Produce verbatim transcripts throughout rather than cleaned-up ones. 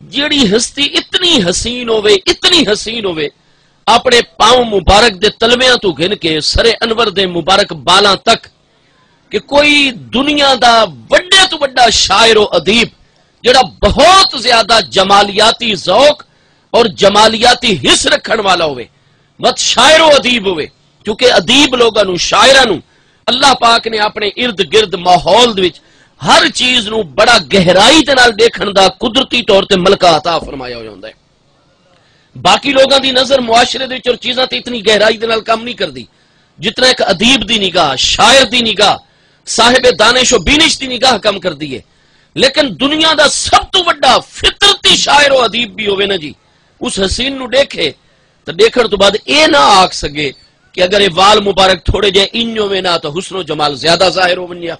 جیڑی ہستی اتنی حسین ہووے، اتنی حسین ہووے، اپنے پاؤں مبارک دے تلویاں توں گھن کے سر انور دے مبارک بالاں تک، کہ کوئی دنیا دا وڈے توں وڈا شاعر و ادیب، جڑا بہت زیادہ جمالیاتی ذوق اور جمالیاتی حس رکھن والا ہووے، مت شاعر و ادیب ہووے، کیونکہ ادیب لوگاں نوں، شاعراں نوں اللہ پاک نے اپنے ارد گرد ماحول دے وچ ہر چیز نوں بڑا گہرائی دے نال ݙیکھݨ دا قدرتی طور تے ملکہ عطا فرمایا ہویا ہوندا ہے۔ باقی لوگاں دی نظر معاشرے دے وچ اور چیزاں تے اتنی گہرائی دے نال کم نہیں کردی، جتنا ایک ادیب دی نگاہ، شاعر دی نگاہ، صاحب دانش و بینش دی نگاہ کم کردی ہے۔ لیکن دنیا دا سب توں وݙا فطرتی شاعر و ادیب بھی ہووے نا جی، اس حسین نوں ݙیکھے تے ݙیکھݨ توں بعد اے نہ آکھ سڳے کہ اگر اے وال مبارک تھوڑے جے انج ہووے نا تاں حسن و جمال زیادہ ظاہر ہو ونڄے،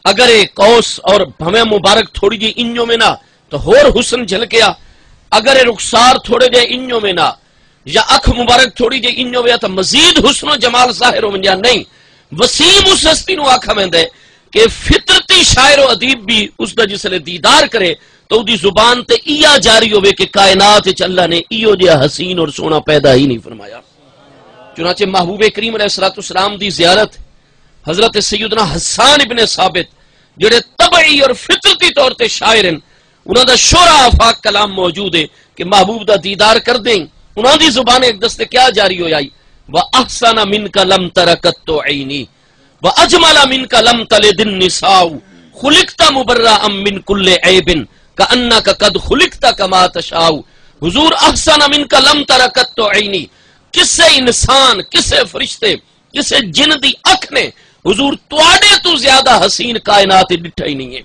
اگر اے قوس اور بھویں مبارک تھوڑی جی انج ہووے نا تاں ہور حسن جھلکیا، اگر اے رخسار تھوڑے جے انج ہووے نا یا اکھ مبارک تھوڑی جی انج ہووے تاں مزید حسن و جمال ظاہر ہو ونڄے۔ نہیں، وسیم اس ہستی نوں آکھا ویندا ہے کہ فطرتی شاعر و ادیب بھی اس دا جس لے دیدار کرے تو اودی زبان تے ایا جاری ہووے کہ کائنات وچ اللہ نے ایہو جہا حسین اور سوہݨا پیدا ہی نہیں فرمایا۔ چنانچہ محبوب کریم علیہ الصلوۃ والسلام دی زیارت حضرت سیدنا حسان ابن ثابت، جڑے طبعی اور فطرتی طور تے شاعر ہیں، انہاں دا شعرا آفاق کلام موجود ہے کہ محبوب دا دیدار کر دیں، انہاں دی زبان اقدس تے کیا جاری ہویا ہئی؟ "واحسن منک لم تر قط عینی، واجمل منک لم تلد النساء، خلقت مبرأ من کل عیب، کأنک قد خلقت کما تشاء۔" حضور، "احسن منک لم تر قط عینی"، کسے انسان، کسے فرشتے، کسے جن دی اکھ نے حضور تواڈے تو زیادہ حسین کائنات وچ ڈٹھا ہی نہیں ہے۔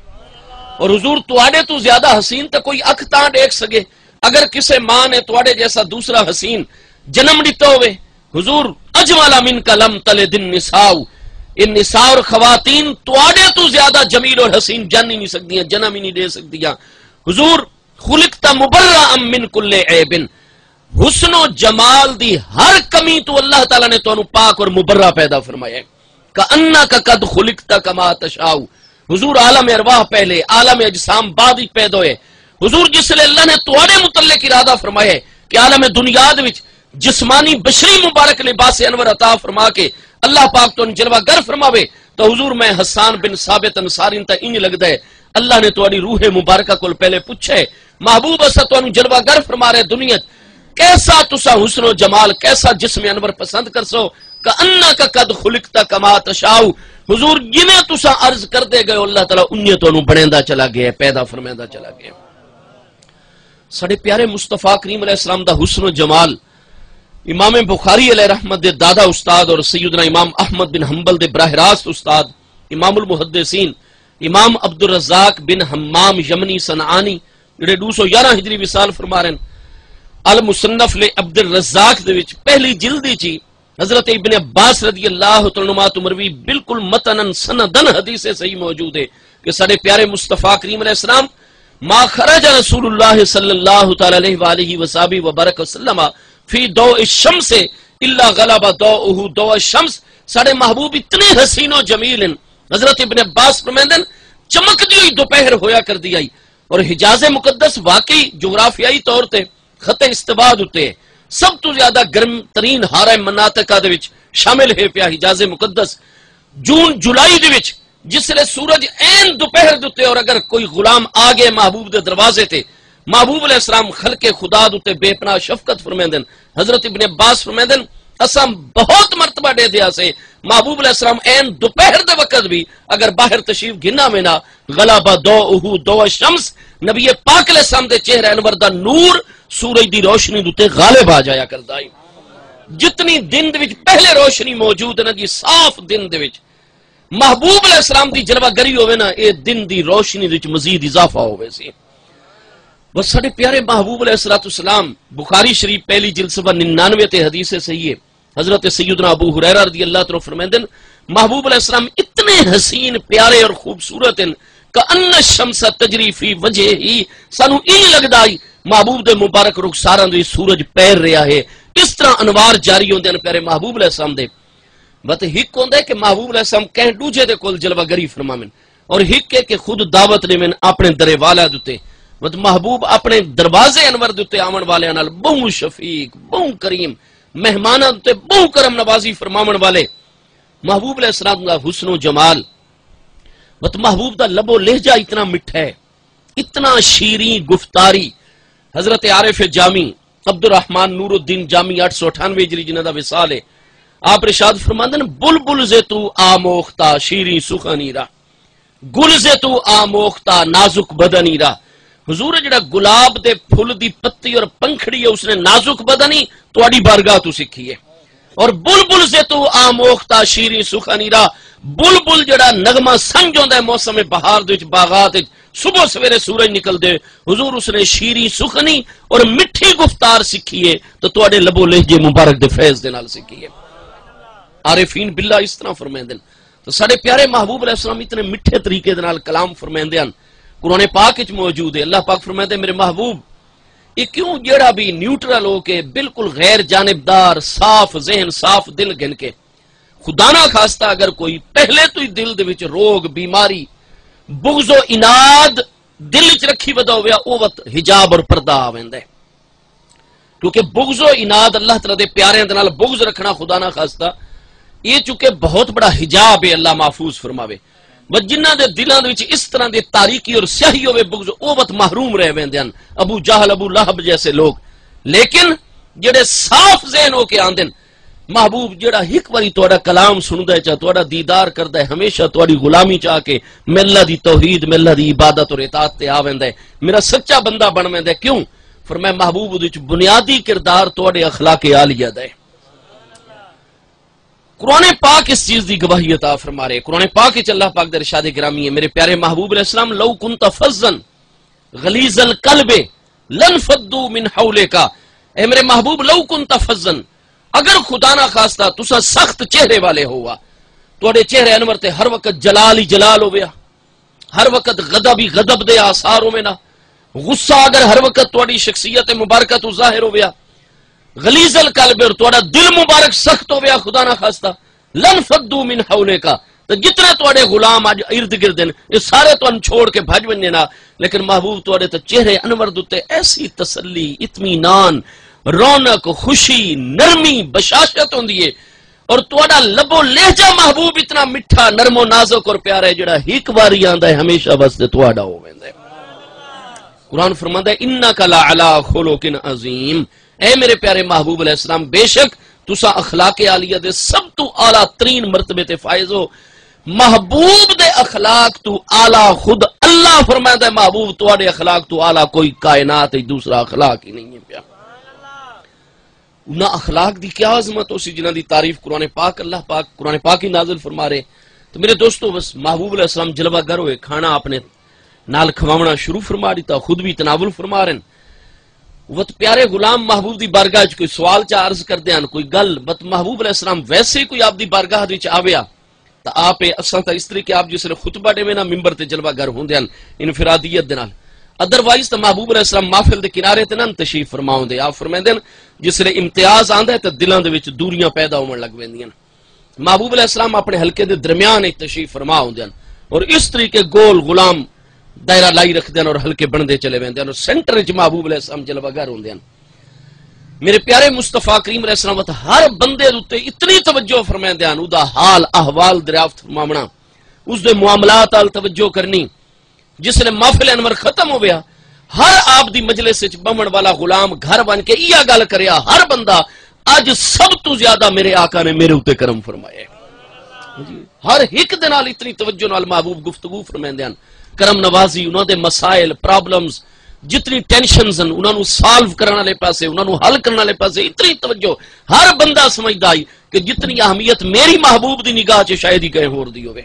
اور حضور تواڈے تو زیادہ حسین تے کوئی اکھ تاں ڈیکھ سگے اگر کسے ماں نے تواڈے جیسا دوسرا حسین جنم ڈتا ہوئے۔ حضور، "اجمل منک لم تلد النساء"، اے نساء اور خواتین تواڈے تو زیادہ جمیل اور حسین جن ہی نہیں سکدیاں، جنم ہی نہیں دے سکدیاں۔ حضور، "خلقت مبرأ من کل عیب"، حسن و جمال دی ہر کمی تو اللہ تعالیٰ نے تانوں پاک اور مبرا پیدا فرمایا ہے۔ "کأنک قد خلقت کما تشاء"، حضور عالم ارواح پہلے، عالم اجسام بعد وچ پیدا ہوئے۔ حضور جس لے اللہ نے تواڈے متعلق ارادہ فرمایا ہے کہ عالم دنیا دے وچ جسمانی بشری مبارک لباس انور عطا فرما کے اللہ پاک تانوں جلوہ گر فرماوے، تو حضور میں حسان بن ثابت انصاری تے انج لگدا ہے اللہ نے تہاڈی روح مبارکہ کول پہلے پچھا ہے، "محبوب، اساں تہانوں جلوہ گر فرما رہے دنیا چ، کیسا تساں حسن و جمال، کیسا جسم انور پسند کرسو؟" "کأنک قد خلقت کما تشاء"، حضور جویں تساں عرض کردے گئے ہو اللہ تعالیٰ انجے تہانوں بنیندا چلا گیا ہے، پیدا فرمیندا چلا گیا ہے۔ ساڈے پیارے مصطفیٰ کریم علیہ السلام دا حسن و جمال امام بخاری علیہ رحمت دے دادا استاد اور سیدنا امام احمد بن حنبل دے براہ راست استاد امام المحدثین امام عبدالرزاق بن حمام یمنی صنعانی، جڑے ڈو سو یارہ ہجری وصال فرما رہے ہیں، المصنف لعبد الرزاق دے وچ پہلی جلد وچ ہی حضرت ابن عباس رضی اللہ تعالیٰ عنہما تو مروی بالکل متناً سنداً حدیث صحیح موجود ہے کہ ساڈے پیارے مصطفیٰ کریم علیہ السلام، "ما خرج رسول اللہ صلی اللہ تعالیٰ علیہ وآلہ وصحبہ وبارک وسلم فی ضوء الشمس الا غلب ضوءہ ضوء الشمس"، ساڈے محبوب اتنے حسین و جمیل ہیں۔ حضرت ابن عباس فرمیندن، چمکدی ہوئی دوپہر ہویا کردی آئی، اور حجاز مقدس واقعی جغرافیائی طور تے خط استوا دے اتے سب تو زیادہ گرم ترین حارہ مناطقہ دے وچ شامل ہے پیا۔ حجاز مقدس جون جولائی دے وچ جس لے سورج عین دوپہر دے اتے اور اگر کوئی غلام آ گئے محبوب دے دروازے تے، محبوب علیہ السلام خلق خدا دے اتے بے پناہ شفقت فرمیندن۔ حضرت ابن عباس فرمیندن، اساں بہت مرتبہ ڈیدھیا سے محبوب علیہ السلام عین دوپہر دے وقت بھی اگر باہر تشریف گھنا وینا، غلب ضوءہ ضوء الشمس، نبی پاک علیہ السلام دے چہرہ انور دا نور سورج دی روشنی دے اتے غالب آ جایا کردا ہے۔ جتنی دن دے وچ پہلے روشنی موجود ہے نا جی، صاف دن دے وچ محبوب علیہ السلام دی جلوہ گری ہووے نا، اے دن دی روشنی دے وچ مزید اضافہ ہووے سی۔ بس ساڈے پیارے محبوب علیہ الصلوۃ والسلام، بخاری شریف پہلی جلد صفحہ ننانوے تے حدیث صحیح ہے، حضرت سیدنا ابو ہریرہ رضی اللہ تعالیٰ عنہ فرمیندن، محبوب علیہ السلام اتنے حسین، پیارے اور خوبصورت ہیں، کأن الشمس تجری فی وجہہ، سانو اینج لگدا ہی محبوب دے مبارک رخساراں دے سورج پیر رہیا ہے۔ اس طرح انوار جاری ہوندے ہیں پیارے محبوب علیہ السلام دے۔ وت ہک ہوندا ہے کہ محبوب علیہ السلام کہیں ڈوجھے دے کول جلوہ گری فرماون، اور ہک ہے کہ خود دعوت ڈیون اپنے درے والا دے اتے۔ وت محبوب اپنے دروازے انور دے اتے آون والیاں نال بہوں شفیق، بہوں کریم، مہماناں دے اتے بہوں کرم نوازی فرماون والے۔ محبوب علیہ السلام دا حسن و جمال، وت محبوب دا لب و لہجہ اتنا مٹھا ہے، اتنا شیریں گفتاری۔ حضرت عارف جامی عبدالرحمن نور الدین جامی، اٹھ سو اٹھانوے ہجری، جنہاں دا وصال ہے، آپ ارشاد فرماندن، بلبل ز تو آموختہ شیریں سخنی را، گل ز تو آموختہ نازک بدنی را۔ حضور، جڑا گلاب دے پھل دی پتی اور پنکھڑی ہے، اس نے نازک بدنی تہاڈی بارگاہ تو سکھی ہے۔ اور بلبل ز تو آموختہ شیریں سخنی را، بلبل جڑا نغمہ سنج ہوندا ہے موسم بہار دے وچ باغات وچ، صبح سویرے سورج نکلدے، حضور، اس نے شیریں سخنی اور مٹھی گفتار سکھی ہے، تو تہاڈے لب و لہجے مبارک دے فیض دے نال سکھی ہے۔ عارفین باللہ اس طرح فرمیندن۔ تو ساڈے پیارے محبوب علیہ السلام اتنے مٹھے طریقے دے نال کلام فرمیندے ہن۔ قرآن پاک وچ موجود ہے، اللہ پاک فرمیندے، میرے محبوب، یہ کیوں جیڑا بھی نیوٹرل ہو کے بالکل غیر جانبدار، صاف ذہن، صاف دل گھن کے، خدا نہ خواستہ اگر کوئی پہلے تو ہی دل دے وچ روگ، بیماری، بغض و عناد دل وچ رکھی ودا ہویا، او وت حجاب اور پردہ آ ویندا ہے۔ کیونکہ بغض و عناد، اللہ تعالیٰ دے پیاریاں دے نال بغض رکھنا، خدا نہ خواستہ، یہ چونکہ بہت بڑا حجاب ہے، اللہ محفوظ فرماوے۔ بس جنہاں دے دلاں دے وچ اس طرح دی تاریکی اور سیاہی ہوے، بغض، او وت محروم رہ ویندے ہن، ابو جہل، ابو لہب جیسے لوگ۔ لیکن جڑے صاف ذہن ہو کے آندن، محبوب جڑا ہک واری تہاڈا کلام سندا ہے، چا تہاڈا دیدار کردا ہے، ہمیشہ تہاڈی غلامی چ آ کے میں اللہ دی توحید، میں اللہ دی عبادت اور اطاعت تے آ ویندا ہے، میرا سچا بندہ بن ویندا ہے۔ کیوں؟ فرمایا، محبوب دے وچ بنیادی کردار تہاڈے اخلاق عالیہ دا ہے۔ قرآن پاک اس چیز دی گواہی عطا فرما رہے۔ قرآن پاک وچ اللہ پاک دا ارشاد گرامی ہے، میرے پیارے محبوب علیہ السلام، لو کنت فظا غلیظ القلب لانفضوا من حولک۔ اے میرے محبوب، لو کنت فظا، اگر خدا نہ خواستہ تساں سخت چہرے والے ہوا، تہاڈے چہرے انور تے ہر وقت جلال ہی جلال ہویا، ہر وقت غضب ہی غضب دے آثار ہووے نا، غصہ اگر ہر وقت تہاڈی شخصیت مبارکہ تو ظاہر ہویا، غلیظ القلب، اور تہاڈا دل مبارک سخت ہویا خدا نہ خواستہ، لانفضوا من حولک، تے جتنے تہاڈے غلام اج ارد گرد ہن، یہ سارے تہانوں چھوڑ کے بھج ونجے نا۔ لیکن محبوب، تہاڈے تے چہرے انور دے اتے ایسی تسلی، اطمینان، رونق، خوشی، نرمی، بشاشت ہوندی ہے، اور تہاڈا لب و لہجہ محبوب اتنا مٹھا، نرم و نازک اور پیارا ہے، جڑا ہک واری آندا ہے، ہمیشہ واسطے تہاڈا ہو ویندا ہے۔ قرآن فرماندا ہے، انک لعلی خلق عظیم، اے میرے پیارے محبوب علیہ السلام، بے شک تساں اخلاق عالیہ دے سب تو اعلیٰ ترین مرتبے تے فائز ہو۔ محبوب دے اخلاق تو اعلیٰ خود اللہ فرماندا ہے، محبوب تہاڈے اخلاق تو اعلیٰ کوئی کائنات وچ دوسرا اخلاق ہی نہیں ہے پیا۔ انہاں اخلاق دی کیا عظمت ہوسی جنہاں دی تعریف قرآن پاک، اللہ پاک، قرآن پاک ہی نازل فرما رہے۔ تو میرے دوستو، بس محبوب علیہ السلام جلوہ گر ہوئے، کھانا اپنے نال کھواونا شروع فرما دیتا، خود بھی تناول فرما رہے ہیں۔ وت پیارے غلام محبوب دی بارگاہ وچ کوئی سوال چا عرض کردے ہیں، کوئی گل، بت محبوب علیہ السلام ویسے ہی کوئی آپ دی بارگاہ دے وچ آویا، تاں آپ، اساں تاں اس طریقے آپ جس لے خطبہ ݙیوے نا، ممبر تے جلوہ گر ہوندے ہن انفرادیت دے نال، ادر وائز تاں محبوب علیہ السلام محفل دے کنارے تے نہ تشریف فرما ہوندے۔ آپ فرمیندے ہن، جس لے امتیاز آندا ہے تاں دلاں دے وچ دوریاں پیدا ہووݨ لگ ویندیاں ہن۔ محبوب علیہ السلام اپنے حلقے دے درمیان وچ تشریف فرما ہوندے ہن اور اس طریقے گول غلام دائرہ لائی رکھدے ہن اور حلقے بݨدے چلے ویندے ہن اور سینٹر وچ محبوب علیہ السلام جلوہ گر ہوندے ہن۔ میرے پیارے مصطفیٰ کریم علیہ السلام وت ہر بندے دے اتے اتنی توجہ فرمیندے ہن، اُس دا حال احوال دریافت فرماوݨا، اس دے معاملات آل توجہ کرنی۔ جس لے محفل انور ختم ہویا، ہر آپ دی مجلس وچ بہوݨ والا غلام گھر ونڄ کے ایہا گل کریا، ہر بندہ، اج سب تو زیادہ میرے آقا نے میرے اتے کرم فرمایا ہے۔ جی، ہر ہک دے نال اتنی توجہ نال محبوب گفتگو فرمیندے ہن۔ کرم نوازی، انہاں دے مسائل، پرابلمز، جتنی ٹینشنز ہن، انہاں نوں سالو کرݨ والے پاسے، انہاں نوں حل کرݨ والے پاسے اتنی توجہ۔ ہر بندہ سمجھدا ہئی کہ جتنی اہمیت میری محبوب دی نگاہ چ شاید ہی کہیں ہور دی ہووے،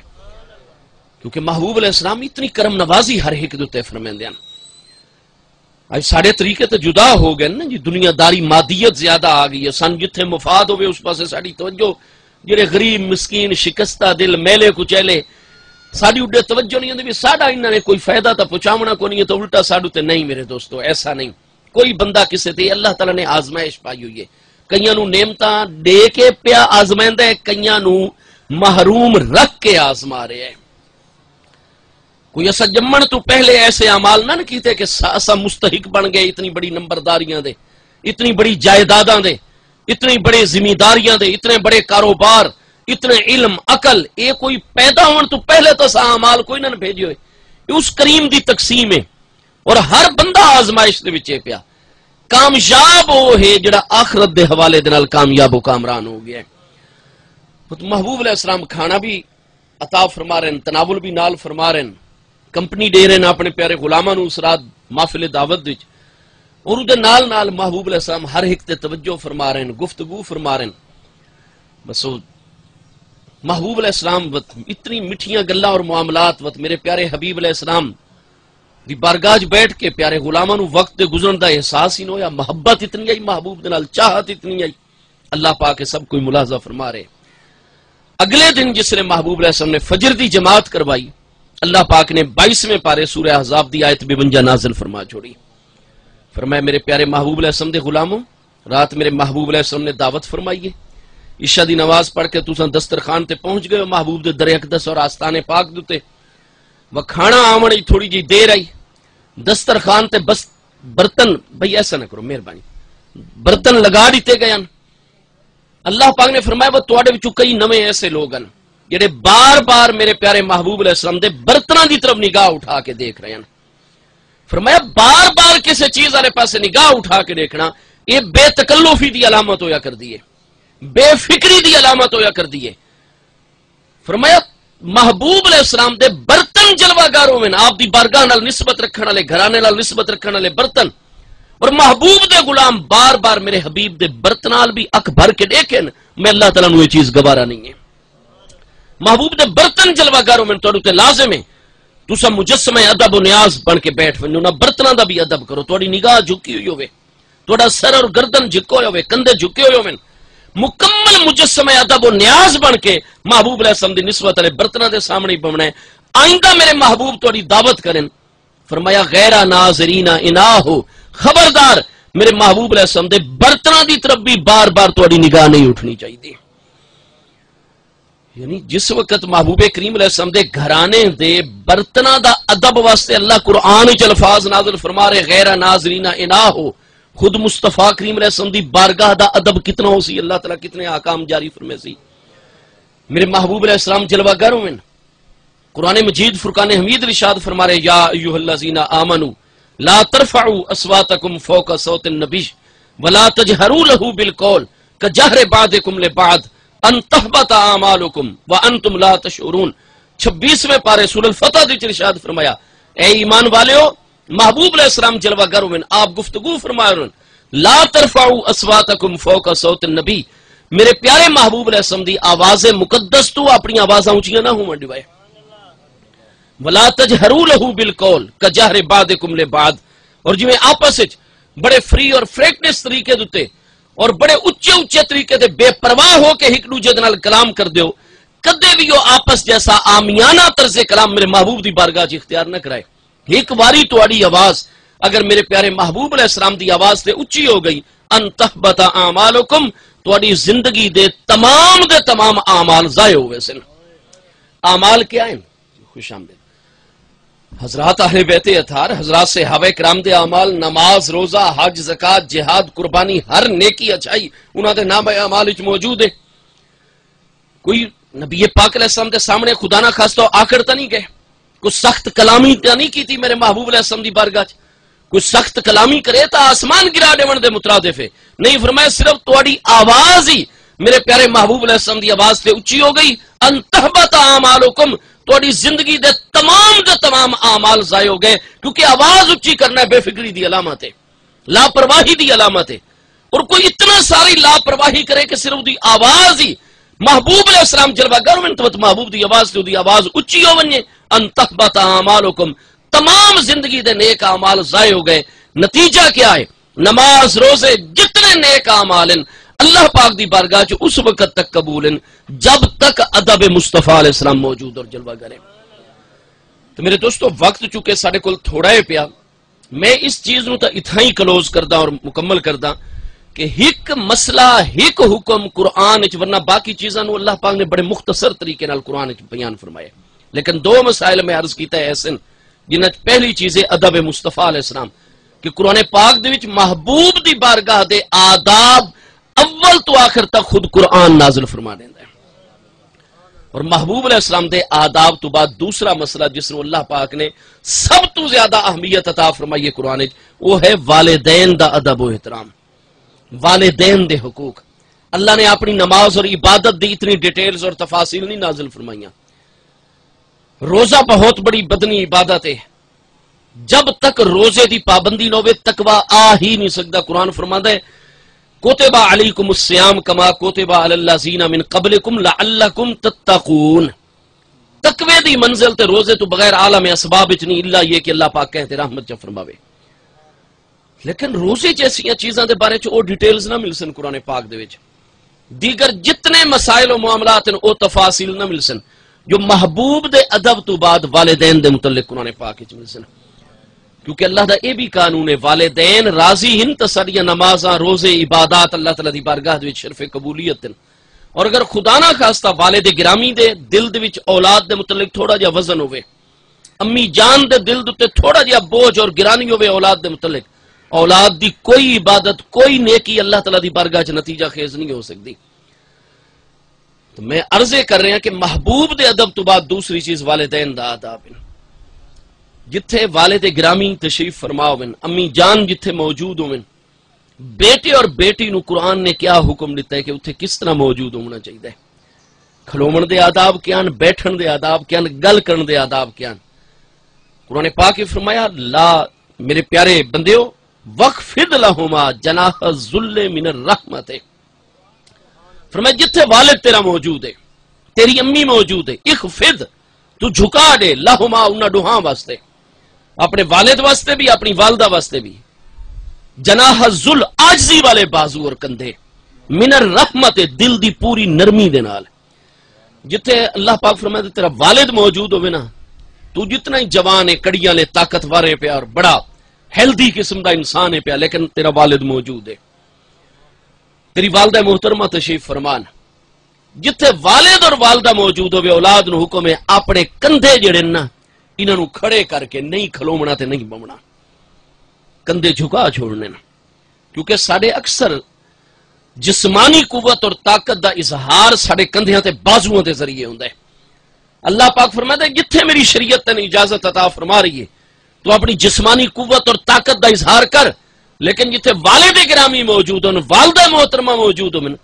کیونکہ محبوب علیہ السلام اتنی کرم نوازی ہر ہک دے اتے فرمیندے ہن۔ اج ساڈے طریقے تے جدا ہو گئے نا جی، دنیا داری، مادیت زیادہ آ گئی ہے۔ سن جتھے مفاد ہوے، اس پاسے ساڈی توجہ، جڑے غریب، مسکین، شکستہ دل، میلے کچیلے، ساڈی اڈے توجہ نہیں ہوندی بھی ساڈا انہاں نے کوئی فائدہ تاں پہنچاونا کونی ہے، تو الٹا ساڈو تے نہیں۔ میرے دوستو، ایسا نہیں۔ کوئی بندہ کسے تے، اللہ تعالیٰ نے آزمائش پائی ہوئی ہے۔ کئیاں نوں نعمتاں دے کے پیا آزمائندا ہے، کئیاں نوں محروم رکھ کے آزما رہا ہے۔ کوئی اساں ڄمݨ توں پہلے ایسے اعمال نہ، نہ کیتے کہ سا-، اساں مستحق بݨ ڳئے اتنی بڑی نمبرداریاں دے، اتنی بڑی جائیداداں دے، اتنی بڑی زمینداریاں دے، اتنے بڑے کاروبار، اتنے علم، عقل۔ اے کوئی پیدا ہوݨ توں پہلے تاں اساں اعمال کوئی نہ بھیجے ہوئے۔ اے اس کریم دی تقسیم ہے۔ اور ہر بندہ آزمائش دے وچ ہے پیا۔ کامیاب او ہے جڑا آخرت دے حوالے دے نال کامیاب و کامران ہو گیا ہے۔ محبوب علیہ السلام کھانا بھی عطا فرما رہے ہیں، تناول بھی نال فرما رہے ہیں، کمپنی دے رہے ہیں اپنے پیارے غلاماں نوں اس رات محفل دعوت وچ۔ اور اودے نال نال محبوب علیہ السلام ہر ہک تے توجہ فرما رہے ہیں، گفتگو فرما رہے ہیں۔ بس او محبوب علیہ السلام وت اتنی مٹھیاں گلاں اور معاملات وت میرے پیارے حبیب علیہ السلام دی بارگاہ 'چ بیٹھ کے پیارے غلاماں نوں وقت دے گزرن دا احساس ہی نہ ہویا۔ محبت اتنی آئی، محبوب دے نال چاہت اتنی آئی۔ اللہ پاک اے سب کوئی ملاحظہ فرما رہے۔ اگلے دن جس نے محبوب علیہ السلام نے فجر دی جماعت کروائی، اللہ پاک نے بائیسویں پارے سورہ احزاب دی آیت بونجا نازل فرما چھوڑی۔ فرمایا، میرے پیارے محبوب علیہ السلام دے غلاموں، رات میرے محبوب علیہ السلام نے دعوت فرمائی ہے۔ عشاء دی نماز پڑھ کے تساں دسترخوان تے پہنچ گئے ہو، محبوب دے در اقدس اور آستانے پاک دے اتے۔ وکھانا آوݨ اچ تھوڑی جی دیر آئی۔ دسترخوان تے بس برتن، بھئی ایسا نہ کرو، مہربانی، برتن لگا ݙتے گئے ہن۔ اللہ پاک نے فرمایا، وہ تواݙے وچوں کئی نویں ایسے لوگ ہن جڑے بار بار میرے پیارے محبوب علیہ السلام دے برتناں دی طرف نگاہ اٹھا کے دیکھ رہے ہن۔ فرمایا، بار بار کسی چیز والے پاسے نگاہ اٹھا کے دیکھنا، یہ بے تکلفی دی علامت ہویا کردی ہے، بے فکری دی علامت ہویا کردی ہے۔ فرمایا، محبوب علیہ السلام دے برتن جلوہ گر ہوون، آپ دی بارگاہ نال نسبت رکھن والے، گھرانے نال نسبت رکھن والے برتن، اور محبوب دے غلام بار بار میرے حبیب دے برتن نال بھی اکھ بھر کے ݙیکھن، میں اللہ تعالیٰ نوں یہ چیز گوارا نہیں ہے۔ محبوب دے برتن جلوہ گر ہوون، تہاݙے تے لازم ہے تساں مجسمہ ادب و نیاز بن کے بیٹھ ونڄو، انہاں برتناں دا بھی ادب کرو، تہاݙی نگاہ جھکی ہوئی ہوے، تہاݙا سر اور گردن جھکو ہوئے، کندھے جھکے ہوئے ہوون۔ مکمل مجسمہ ادب و نیاز بن کے محبوب علیہ السلام دی نسبت والے برتناں دے سامنے ہی بونا ہے۔ آئندہ میرے محبوب تہاݙی دعوت کرن، فرمایا، غیر ناظرین اناہ، خبردار، میرے محبوب علیہ السلام دے برتناں دی طرف بھی بار بار تہاݙی نگاہ نہیں اٹھنی چاہیے۔ یعنی جس وقت محبوب کریم علیہ السلام دے گھرانے دے برتناں دا ادب واسطے اللہ قرآن وچ الفاظ نازل فرما رہے، غیر ناظرین اناہ، خود مصطفیٰ کریم علیہ السلام دی بارگاہ دا ادب کتنا ہو سی، اللہ تعالیٰ کتنے احکام جاری فرمے سی۔ میرے محبوب علیہ السلام جلوہ گر ہوئے۔ قرآن مجید فرقان حمید ارشاد فرما رہے، یا ایھا الذین آمنوا لا ترفعوا اصواتکم فوق صوت النبی ولا تجہروا لہ بالقول کجہر بعضکم لبعض ان تحبط اعمالکم وانتم لا تشعرون۔ چھبیسویں پارے سورہ الفتح دی وچ ارشاد فرمایا، اے ایمان والیو، محبوب علیہ السلام جلوہ گر ہوئے، آپ گفتگو فرما رہے ہیں، لا ترفعوا اصواتکم فوق صوت النبی، میرے پیارے محبوب علیہ السلام دی آواز مقدس تو اپنی آوازاں اونچیاں نہ ہوون ݙیوے۔ ولا تجہروا لہ بالقول کجہر بعضکم لبعض، اور جویں آپس وچ بڑے فری اور فریکٹس طریقے دے اتے اور بڑے اچے اچے طریقے دے بے پرواہ ہو کے ہک ݙوجھے دے نال کلام کر دیو، کدے بھی وہ آپس جیسا عامیانہ طرز کلام میرے محبوب دی بارگاہ 'چ اختیار نہ کرائے۔ ہک واری تہاݙی آواز اگر میرے پیارے محبوب علیہ السلام دی آواز تے اچی ہو گئی، ان تحبط اعمالکم، تہاݙی زندگی دے تمام دے تمام اعمال ضائع ہو ویسن۔ اعمال کیا ہیں؟ خوش آمدید۔ حضرات اہل بیت اطہار، حضرات صحابہ کرام دے اعمال، نماز، روزہ، حج، زکوٰۃ، جہاد، قربانی، ہر نیکی، اچھائی انہاں دے نامہ اعمال وچ موجود ہے۔ کوئی نبی پاک علیہ السلام دے سامنے خدا نہ خواستہ آکڑ تاں نہیں گئے، کوئی سخت کلامی تاں نہیں کیتی میرے محبوب علیہ السلام دی بارگاہ 'چ؟ کوئی سخت کلامی کرے تاں آسمان گرا ݙیوݨ دے مترادف ہے۔ نہیں، فرمایا صرف تہاݙی آواز ہی میرے پیارے محبوب علیہ السلام دی آواز تے اچی ہو گئی، ان تحبط اعمالکم، تہاݙی زندگی دے تمام دے تمام اعمال ضائع ہو گئے، کیونکہ آواز اچی کرنا بے فکری دی علامت ہے، لاپرواہی دی علامت ہے۔ اور کوئی اتنا ساری لاپرواہی کرے کہ صرف اودی آواز ہی، محبوب علیہ السلام جلوہ گر ہوون تو محبوب دی آواز تے اودی آواز اچی ہو ونجے، ان تحبط اعمالکم، تمام زندگی دے نیک اعمال ضائع ہو گئے۔ نتیجہ کیا ہے؟ نماز، روزے، جتنے نیک اعمال ہیں، اللہ پاک دی بارگاہ 'چ اس وقت تک قبول ہیں جب تک ادب مصطفیٰ علیہ السلام موجود اور جلوہ گر ہے۔ تو میرے دوستو، وقت چونکہ ساڈے کول تھوڑا ہے پیا، میں اس چیز نوں تاں اتھاں ہی کلوز کرداں اور مکمل کرداں کہ ہک مسئلہ، ہک حکم قرآن وچ، ورنہ باقی چیزاں نوں اللہ پاک نے بڑے مختصر طریقے نال قرآن وچ بیان فرمایا۔ لیکن دو مسائل میں عرض کیتا ہے ایسن، جنہاں چ پہلی چیز ہے ادب مصطفیٰ علیہ السلام، کہ قرآن پاک دے وچ محبوب دی بارگاہ دے آداب اول تو آخر تک خود قرآن نازل فرما دیندا ہے۔ اور محبوب علیہ السلام دے آداب تو بعد دوسرا مسئلہ جس نوں اللہ پاک نے سب تو زیادہ اہمیت عطا فرمائی ہے قرآن وچ، وہ ہے والدین دا ادب و احترام، والدین دے حقوق۔ اللہ نے اپنی نماز اور عبادت دی اتنی ڈیٹیلز اور تفاصیل نہیں نازل فرمائیاں۔ روزہ بہت بڑی بدنی عبادت ہے، جب تک روزے دی پابندی نہ ہوے تقوی آ ہی نہیں سکدا۔ قرآن فرماندا ہے، کتب علیکم الصیام کما کتب علی الذین من قبلکم لعلکم تتقون۔ تقوی دی منزل تے روزے تو بغیر عالم اسباب وچ نہیں، الا یہ کہ اللہ پاک کہیں تے رحمت چا فرماوے۔ لیکن روزے جیسیاں چیزاں دے بارے چ او ڈیٹیلز نہ ملسن قرآن پاک دے وچ۔ دیگر جتنے مسائل و معاملات ہیں، او تفاصیل نہ ملسن جو محبوب دے ادب تو بعد والدین دے متعلق قرآن پاک وچ ملسن۔ کیونکہ اللہ دا اے بھی قانون ہے، والدین راضی ہن تاں ساڈیاں نمازاں، روزے، عبادات اللہ تعالیٰ دی بارگاہ دے وچ شرف قبولیت ہن۔ اور اگر خدا نہ خواستہ والد گرامی دے دل دے وچ اولاد دے متعلق تھوڑا جہا وزن ہوے، امی جان دے دل دے اتے تھوڑا جہا بوجھ اور گرانی ہوے اولاد دے متعلق، اولاد دی کوئی عبادت، کوئی نیکی اللہ تعالیٰ دی بارگاہ چ نتیجہ خیز نہیں ہو سکدی۔ تو میں عرض یہ کر رہا کہ محبوب دے ادب تو بعد دوسری چیز والدین دا آداب ہے۔ جتھے والد گرامی تشریف فرما ہوون، امی جان جتھے موجود ہوون، بیٹے اور بیٹی نو قرآن نے کیا حکم دیتا ہے کہ اتھے کس طرح موجود ہونا چاہیے؟ کھلوون دے آداب کیا ہیں، بیٹھن دے آداب کیا ہیں، گل کرن دے آداب کیا ہیں؟ قرآن پاک نے فرمایا، لا، میرے پیارے بندیو، وَاخْفِضْ لَهُمَا جَنَاحَ الذُّلِّ مِنَ الرَّحْمَةِ۔ فرمایا، جتھے والد تیرا موجود ہے، تیری امی موجود ہے، اخفض، تو جھکا دے، لہما، انہاں ڈوہاں واسطے، اپنے والد واسطے بھی، اپنی والدہ واسطے بھی، جناح الذل، عاجزی والے بازو اور کندھے، من الرحمت، دل دی پوری نرمی دے نال۔ جتھے اللہ پاک فرمائے تیرا والد موجود ہوے نا، تو جتنا ہی جوان ہے، کڑیاں لے، طاقتور ہے پیا اور بڑا ہیلدی قسم دا انسان ہے پیا، لیکن تیرا والد موجود ہے، تیری والدہ محترمہ تشریف فرمان۔ جتھے والد اور والدہ موجود ہوے، اولاد نو حکم ہے اپنے کندھے جڑے نا، انہاں نو کھڑے کر کے نہیں کھلوونا تے نہیں بونا، کندھے جھکا چھوڑنے نا۔ کیونکہ ساڈے اکثر جسمانی قوت اور طاقت دا اظہار ساڈے کندھیاں تے بازواں دے ذریعے ہوندا ہے۔ اللہ پاک فرماتا ہے، جتھے میری شریعت تینوں اجازت عطا فرما رہی ہے، تو اپنی جسمانی قوت اور طاقت دا اظہار کر، لیکن جتھے والد گرامی موجود ہن، والدہ محترمہ موجود ہن،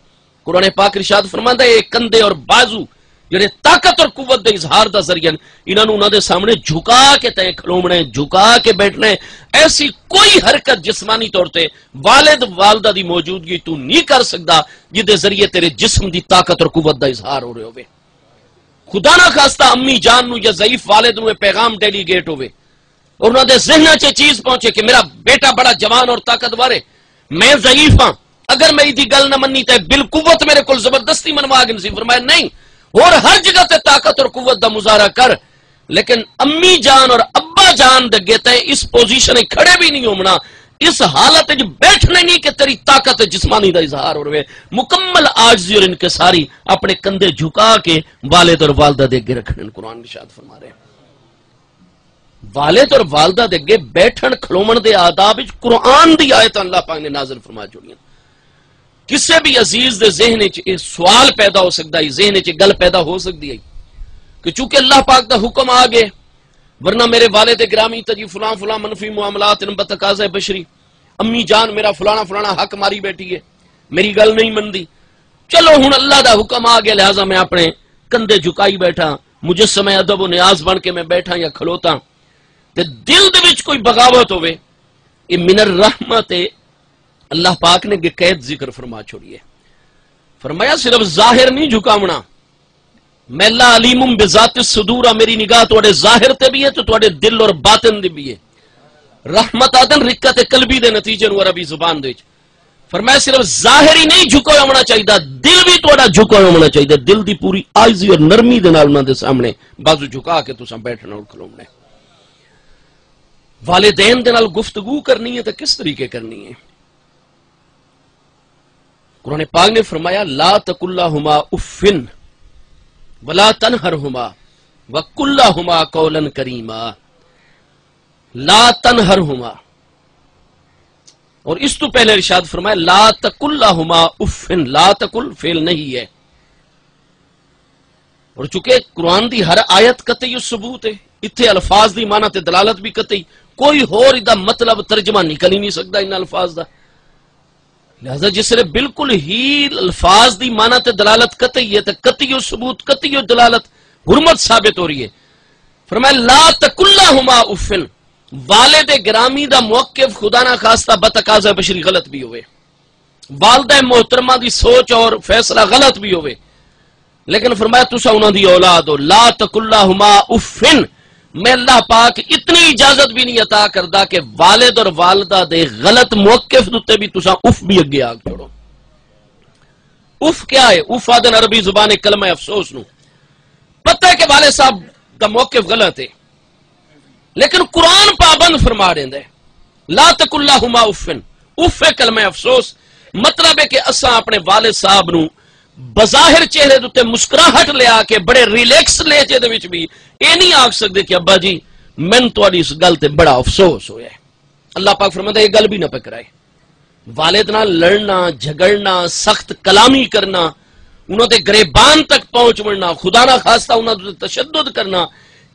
قرآن پاک ارشاد فرماندا ہے، اے کندھے اور بازو جڑے طاقت اور قوت دے اظہار دا ذریعہ ہن، انہاں نوں انہاں دے سامنے جھکا کے تیں کھلوونا ہے، جھکا کے بیٹھنا ہے۔ ایسی کوئی حرکت جسمانی طور تے والد والدہ دی موجودگی تو نہیں کر سکدا، جس دے ذریعے تیرے جسم دی طاقت اور قوت دا اظہار ہو رہے ہوے۔ خدا نہ خواستہ امی جان نوں یا ضعیف والد نوں اے پیغام ڈیلیگیٹ ہوے اور انہاں دے ذہناں چ چیز پہنچے کہ میرا بیٹا بڑا جوان اور طاقتور ہے، میں ضعیف ہاں، اگر میں ایدی گل نہ منی تے بالقوت میرے کول زبردستی منوا گھنسی۔ فرمایا، نہیں، اور ہر جگہ تے طاقت اور قوت دا مظاہرہ کر، لیکن امی جان اور ابا جان دے اگے تے اس پوزیشن وچ کھڑے بھی نہیں ہوونا، اس حالت وچ بیٹھنا نہیں کہ تیری طاقت جسمانی دا اظہار ہو رہے۔ مکمل عاجزی اور انکساری اپنے کندھے جھکا کے والد اور والدہ دے اگے رکھنے۔ قرآن ارشاد فرما رہے ہیں، والد اور والدہ دے اگے بیٹھن کھلوون دے آداب وچ قرآن دی آیت اللہ پاک نے نازل فرما چھوڑیاں۔ کسے بھی عزیز دے ذہن وچ یہ سوال پیدا ہو سکدا ہے، ذہن وچ یہ گل پیدا ہو سکدی ہے کہ چونکہ اللہ پاک دا حکم آ گئے، ورنہ میرے والد گرامی تے جی فلاں فلاں منفی معاملات ہیں، بتقاضۂ بشری، امی جان میرا فلانا فلانا حق ماری بیٹھی ہے، میری گل نہیں مندی۔ چلو ہن اللہ دا حکم آ گیا، لہذا میں اپنے کندھے جھکائی بیٹھا، مجسمہ ادب و نیاز بن کے میں بیٹھا یا کھلوتا۔ تے دل دے وچ کوئی بغاوت ہوے، یہ من الرحمت ہے۔ اللہ پاک نے اگے قید ذکر فرما چھوڑیے، فرمایا صرف ظاہر نہیں جھکاونا، میں اللہ علیم بذات الصدور ہاں، میری نگاہ تواڈے ظاہر تے بھی ہے تو تواڈے دل اور باطن دے بھی ہے۔ رحمت آدن رقت قلبی دے نتیجے نوں عربی زبان دے وچ۔ فرمایا صرف ظاہر ہی نہیں جھکا ہونا چاہیے، دل بھی تواڈا جھکا ہونا چاہیے۔ دل دی پوری عاجزی اور نرمی دے نال انہاں دے سامنے بازو جھکا کے تساں بیٹھنا اور کھلونا ہے۔ والدین دے نال گفتگو کرنی ہے تو کس طریقے کرنی ہے؟ قرآن پاک نے فرمایا، لا تقل لهما اف ولا تنهرهما وقل لهما قولا كريما، لا تنهرهما۔ اور اس تو پہلے ارشاد فرمایا، لا تقل لهما اف، لا تقل فعل نہیں ہے۔ اور چونکہ قرآن دی ہر آیت قطعی ثبوت ہے، اتھے الفاظ دی معنی تے دلالت بھی قطعی، کوئی ہور دا مطلب ترجمہ نکل ہی نہیں سکدا ان الفاظ دا۔ لہذا جس لے بالکل ہی الفاظ دی معنی تے دلالت قطعی ہے تے قطعی ثبوت، قطعی دلالت، حرمت ثابت ہو رہی ہے۔ فرمایا، لا تقل لهما اف، والد گرامی دا موقف خدا نہ خواستہ بتقاضا بشری غلط بھی ہوئے، والدہ محترمہ دی سوچ اور فیصلہ غلط بھی ہوئے، لیکن فرمایا، تسا انہاں دی اولاد ہو، لا تقل لهما اف۔ میں اللہ پاک اتنی اجازت بھی نہیں عطا کردا کہ والد اور والدہ دے غلط موقف دے اتے بھی تسا اف بھی اگے آ چھوڑو۔ اف کیا ہے؟ اف آدن عربی زبان کلمہ افسوس نو۔ پتہ ہے کہ والد صاحب دا موقف غلط ہے، لیکن قرآن پابند فرما رہندا ہے، لا تقل لهما اف۔ اف ہے کلمہ افسوس۔ مطلب ہے کہ اساں اپنے والد صاحب نو بظاہر چہرے دے اتے مسکراہٹ لیا کے بڑے ریلیکس لہجے دے وچ بھی اے نہیں آکھ سکدے کہ ابا جی، مینوں تہاڈی اس گل تے بڑا افسوس ہویا ہے۔ اللہ پاک فرماتا ہے، یہ گل بھی نہ پکرائے۔ والد نال لڑنا، جھگڑنا، سخت کلامی کرنا، انہاں دے گریبان تک پہنچ وڑنا، خدا نہ خواستہ انہاں تے تشدد کرنا،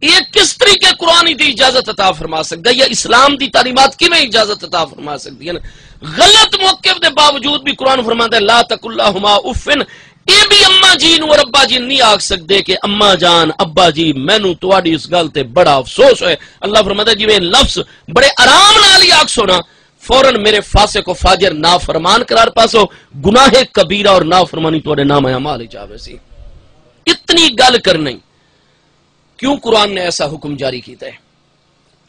یہ کس طریقے قرآن دی اجازت عطا فرما سکدا ہے؟ یا اسلام دی تعلیمات کیویں اجازت عطا فرما سکدی ہے؟ غلط موقف دے باوجود بھی قرآن فرماتا ہے، لا تقل لهما اف۔ اے بھی اماں جی نو اور ابا جی نہیں آکھ سکدے کہ اماں جان، ابا جی، مینوں تہاڈی اس گل تے بڑا افسوس ہوئے۔ اللہ فرماتا ہے، جویں لفظ بڑے آرام نال ہی آکھسو نا، فوراً میرے فاسق و فاجر نافرمان قرار پاسو، گناہ کبیرہ اور نافرمانی تہاڈے نامہ اعمال وچ آوے سی۔ اتنی گل کرنی، کیوں قرآن نے ایسا حکم جاری کیتا ہے؟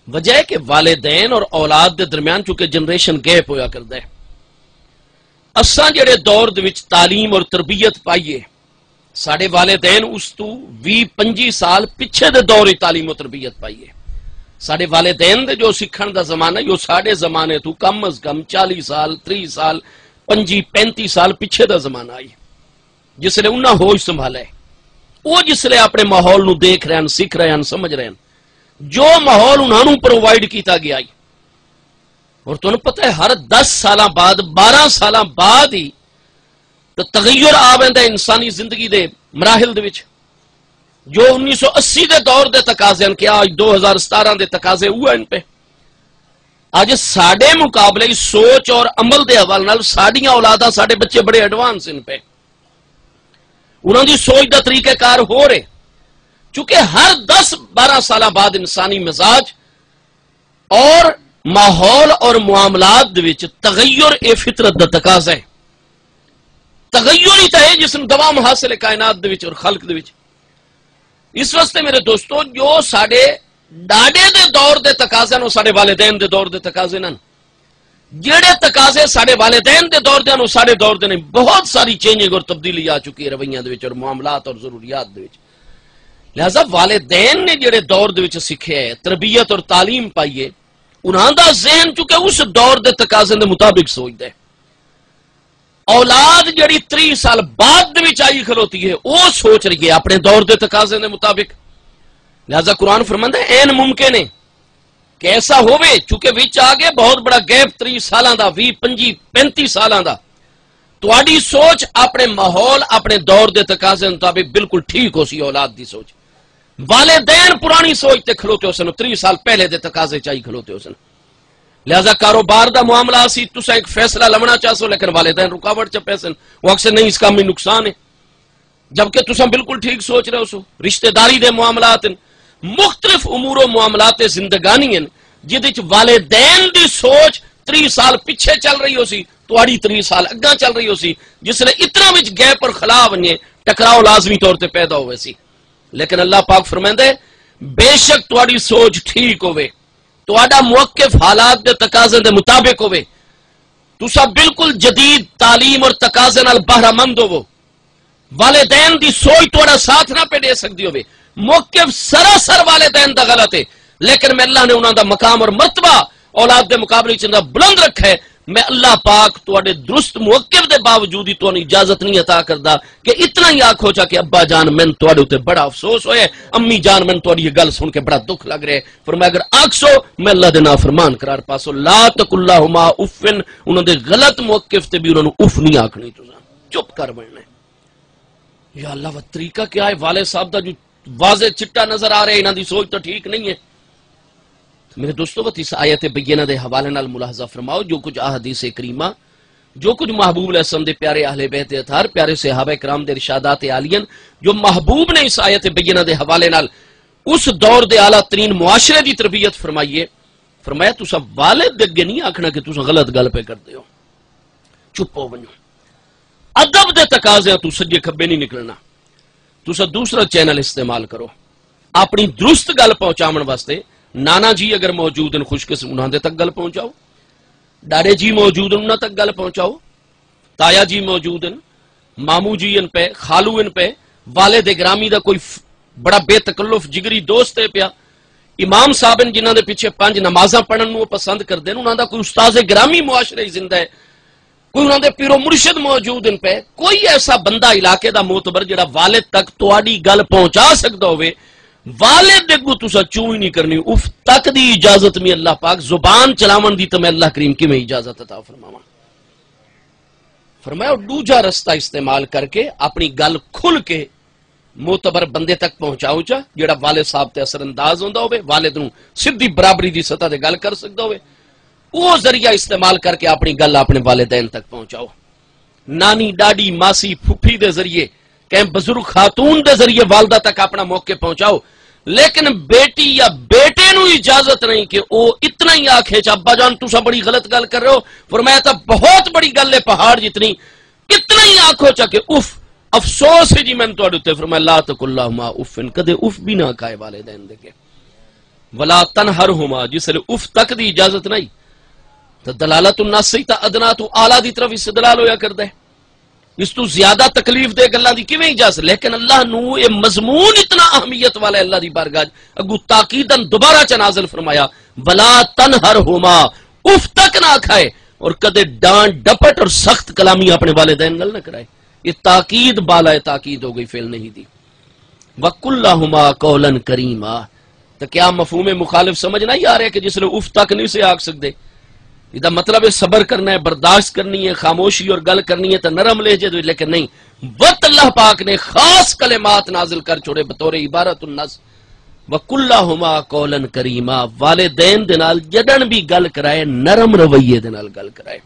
وجہ ہے کہ والدین اور اولاد دے درمیان چونکہ جنریشن گیپ ہویا کردا ہے۔ اساں جڑے دور دے وچ تعلیم اور تربیت پائی ہے، ساڈے والدین اس تو ویہہ پنجی سال پچھے دے دور وچ تعلیم و تربیت پائی ہے۔ ساڈے والدین دے جو سکھن دا زمانہ ہے، جو ساڈے زمانے تو کم از کم چالیس سال، تریہہ سال، پنجی پینتی سال پچھے دا زمانہ آئی، جس نے انہاں ہوش سنبھالا ہے۔ وہ جس نے اپنے ماحول نو دیکھ رہے ہیں، سکھ رہے ہیں، سمجھ رہے ہیں، جو ماحول انہاں نو پرووائیڈ کیتا گیا ہے۔ اور تمہیں پتہ ہے، ہر دس سالاں بعد، بارہ سالاں بعد ہی تو تغیر آ ویندا ہے انسانی زندگی دے مراحل دے وچ۔ جو انیس سو اسی دے دور دے تقاضے ہیں، کیا آج دو ہزار ستارہ دے تقاضے ہوئے ان پہ؟ اج ساڈے مقابلے سوچ اور عمل دے حوالے نال ساڈیاں اولاداں، ساڈے بچے بڑے ایڈوانس ان پہ۔ انہاں دی سوچ دا طریقہ کار ہو رہے، چونکہ ہر دس بارہ سالاں بعد انسانی مزاج اور ماحول اور معاملات دے وچ تغیر اے فطرت دا تقاضا ہے۔ تغیر ہی تاں ہے جس نوں دوام حاصل ہے کائنات دے وچ اور خلق دے وچ۔ اس واسطے میرے دوستو، جو ساڈے ڈاڈے دے دور دے تقاضے نوں ساڈے والدین دے دور دے تقاضے نن، جڑے تقاضے ساڈے والدین دے دور دے نوں ساڈے دور دے نہیں، بہت ساری چینجنگ اور تبدیلی آ چکی ہے رویاں دے وچ اور معاملات اور ضروریات دے وچ۔ لہذا والدین نے جڑے دور دے وچ سکھے ہے، تربیت اور تعلیم پائی ہے، انہاں دا ذہن چونکہ اس دور دے تقاضے دے مطابق سوچدا ہے۔ اولاد جڑی تریہہ سال بعد دے وچ آئی کھلوتی ہے، او سوچ رہی ہے اپنے دور دے تقاضے دے مطابق۔ لہذا قرآن فرماندا ہے، این ممکن ہے کہ ایسا ہووے، چونکہ وچ آ گئے بہت بڑا گیپ، تریہہ سالاں دا، ویہہ، پنجی، پینتی سالاں دا۔ تہاڈی سوچ اپنے ماحول، اپنے دور دے تقاضے مطابق بالکل ٹھیک ہو سی اولاد دی سوچ۔ والدین پرانی سوچ تے کھلوتے ہو سن، تریہہ سال پہلے دے تقاضے چائی کھلوتے ہو سن۔ لہذا کاروبار دا معاملہ سی، تساں ایک فیصلہ لونا چاہسو، لیکن والدین رکاوٹ چ پے سن۔ وہ آکھسن، نہیں، اس کام میں نقصان ہے، جبکہ تساں بالکل ٹھیک سوچ رہے ہو سو۔ رشتہ داری دے معاملات ہیں، مختلف امور و معاملات زندگانی ہیں، جدے وچ والدین دی سوچ تریہہ سال پچھے چل رہی ہو سی، تہاڈی تریہہ سال اگاں چل رہی ہو سی، جس لے اتنا وچ گیپ اور خلا ونجے، ٹکراؤ لازمی طور تے پیدا ہوئے سی۔ لیکن اللہ پاک فرمیندا ہے، بے شک تہاڈی سوچ ٹھیک ہوے، تہاڈا موقف حالات دے تقاضے دے مطابق ہوے، تساں بالکل جدید تعلیم اور تقاضے نال بہرہ مند ہوو، والدین دی سوچ تہاڈا ساتھ نہ پہ ڈے سکدی ہوے، موقف سراسر والدین دا غلط ہے، لیکن میں اللہ نے انہاں دا مقام اور مرتبہ اولاد دے مقابلے وچ انہاں بلند رکھا ہے۔ میں اللہ پاک تہاݙے درست موقف دے باوجود ہی تہانوں اجازت نہیں عطا کردا کہ اتنا ہی آکھو چا کہ ابا جان، مینوں تہاݙے اتے بڑا افسوس ہوئے، امی جان، مینوں تہاݙی یہ گل سن کے بڑا دکھ لگ رہے۔ فرمایا اگر آکھسو، میں اللہ دے نافرمان قرار پاسو۔ لا تقل لہما اف، انہاں دے غلط موقف تے بھی انہاں نوں اف نہیں آکھنی، تساں چپ کر ونجنا ہے۔ یا اللہ، وہ طریقہ کیا ہے؟ والد صاحب دا جو واضح چٹا نظر آ رہا ہے، انہاں دی سوچ تو ٹھیک نہیں ہے۔ میرے دوستو، وت اس آیت بینہ دے حوالے نال ملاحظہ فرماؤ، جو کچھ احادیث کریمہ، جو کچھ محبوب علیہ السلام دے پیارے اہل بیت اطہار، پیارے صحابہ کرام دے ارشادات عالیہ، جو محبوب نے اس آیت بینہ دے حوالے نال اس دور دے اعلیٰ ترین معاشرے دی تربیت فرمائی ہے۔ فرمایا، تساں والد دے اگے نہیں آکھنا کہ تساں غلط گل پہ کردے ہو، چپ ہو ونجو۔ ادب دے تقاضیاں توں سجے کھبے نہیں نکلنا۔ تساں دوسرا چینل استعمال کرو اپنی درست گل پہنچاون واسطے۔ نانا جی اگر موجود ہیں خوش قسم، انہاں دے تک گل پہنچاؤ۔ ڈاڈے جی موجود ہیں، انہاں تک گل پہنچاؤ۔ تایا جی موجود ہیں، مامو جی ان پہ، خالو ان پہ، والد گرامی دا کوئی ف-، بڑا بے تکلف جگری دوست ہے پیا۔ امام صاحب ہیں جنہاں دے پیچھے پنج نمازاں پڑھن نوں پسند کردے ہیں، انہاں دا کوئی استاد گرامی معاشرے زندہ ہے۔ کوئی انہاں دے پیر و مرشد موجود ہیں پئے، کوئی ایسا بندہ علاقے دا معتبر جڑا والد تک تہاݙی گل پہنچا سڳدا ہووے، والد دے اڳوں تساں چوں ہی نہیں کرنی۔ اف تک دی اجازت میں اللہ پاک، زبان چلاوݨ دی تمہیں اللہ کریم کیویں اجازت عطا فرماواں؟ فرمایا، او ݙوجھا رستہ استعمال کر کے اپݨی گل کھل کے معتبر بندے تک پہنچاؤ چا، جڑا والد صاحب تے اثر انداز ہوندا ہوے، والد نوں سدھی برابری دی سطح تے گل کر سکدا ہوے، او ذریعہ استعمال کر کے اپݨی گل اپݨے والدین تک پہنچاؤ۔ نانی، ݙاݙی، ماسی، پھپھی دے ذریعے، کہیں بزرگ خاتون دے ذریعے والدہ تک اپݨا موقف پہنچاؤ۔ لیکن بیٹی یا بیٹے نوں اجازت نہیں کہ او اتنا ہی آکھے چا، ابا جان، تساں بڑی غلط گل کر رہے ہو۔ فرمایا، تاں بہت بڑی گل ہے، پہاڑ جتنی، اتنا ہی آکھو چا کہ اف، افسوس ہے جی میں تہاݙے اتے۔ فرمایا، لا تقل لہما اف، کدے اف بھی نہ آکھائے والدین دے اگے۔ ولا تنہرہما، جس لے اف تک دی اجازت نہیں، تو دلالت النص ہی تا ادنیٰ تو اعلیٰ دی طرف استدلال ہویا کردا ہے۔ اس تو زیادہ تکلیف دہ گلاں دی کیویں اجازت؟ لیکن اللہ نو یہ مضمون اتنا اہمیت والا ہے، اللہ دی بارگاہ اچ اگوں تاکیداً دوبارہ چ نازل فرمایا، ولا تنہرہما، اف تک نہ آکھائے، اور کدے ڈانٹ ڈپٹ اور سخت کلامی اپݨے والدین نال نہ کرائے۔ یہ تاکید بالائے تاکید ہو گئی، فعل نہیں دی۔ وقل لہما قولا کریما۔ تو کیا مفہوم مخالف سمجھ نہیں آ رہا کہ جس لے اف تک نہیں سے آکھ سکدے؟ یہ دا مطلب ہے صبر کرنا ہے، برداشت کرنی ہے، خاموشی اور گل کرنی ہے تو نرم لہجے دے، لیکن نہیں۔ وت اللہ پاک نے خاص کلمات نازل کر چھوڑے بطور عبارت النص۔ وقل لہما قولا کریما، والدین دے نال جݙݨ بھی گل کرائے، نرم رویے دے نال گل کرائے۔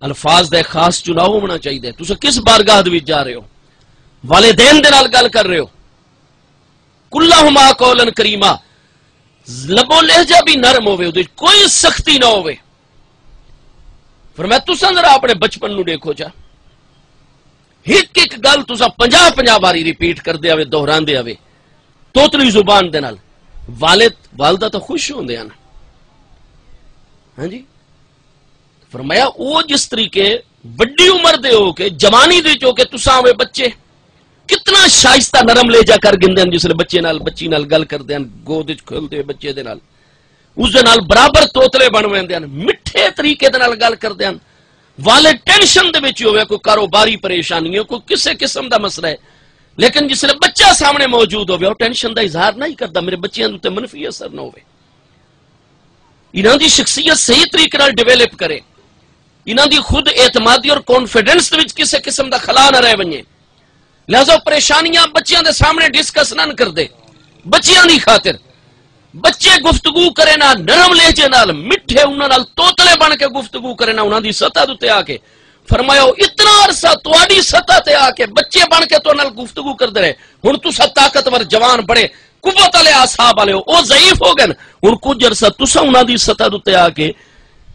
الفاظ دا ایک خاص چناؤ ہونا چاہیے۔ تساں کس بارگاہ دے وچ جا رہے ہو؟ والدین دے نال گل کر رہے ہو؟ قل لہما قولا کریما، لب و لہجہ بھی نرم ہوے، اودے وچ کوئی سختی نہ ہوے۔ فرمایا، تساں ذرا اپݨے بچپن نوں ݙیکھو چا، ہک ہک گل تساں پنجاہ پنجاہ واری ریپیٹ کردے آوے، دہراندے آوے، توتلی زبان دے نال۔ والد والدہ تاں خوش ہوندے ہن، ہاں جی۔ فرمایا، او جس طریقے وڈی عمر دے ہو کے، جوانی دے وچ ہو کے تساں ہوے بچے، کتنا شائستہ نرم لہجہ کر گھندے ہن، جس لے بچے نال، بچی نال گل کردے ہن، گود وچ کھلدے ہوئے بچے دے نال، اس دے نال برابر توتلے بن ویندے ہن، مٹھے طریقے دے نال گل کردے ہن۔ والد ٹینشن دے وچ ہووے، کوئی کاروباری پریشانی ہے، کوئی کسے قسم دا مسئلہ ہے، لیکن جس لے بچہ سامنے موجود ہووے، او ٹینشن دا اظہار نہیں کردا، میرے بچیاں دے اتے منفی اثر نہ ہووے۔ انہاں دی شخصیت صحیح طریقے نال ڈیولپ کرے، انہاں دی خود اعتمادی اور کانفیڈنس دے وچ کسے قسم دا خلا نہ رہ ونجے۔ لہذا او پریشانیاں بچیاں دے سامنے ڈسکس نہ کردے۔ بچیاں دی خاطر بچے گفتگو کرے نہ نرم لہجے نال، مٹھے انہاں نال توتلے بن کے گفتگو کرے نہ انہاں دی سطح دے اتے آ کے۔ فرمایا، او اتنا عرصہ تہاݙی سطح تے آ کے بچے بن کے تہاݙے نال گفتگو کردے رہے، ہݨ تساں طاقتور جوان بڑے قوت والے اعصاب والے ہو، او ضعیف ہو گئے۔ ہݨ کجھ عرصہ تساں انہاں دی سطح دے اتے آ کے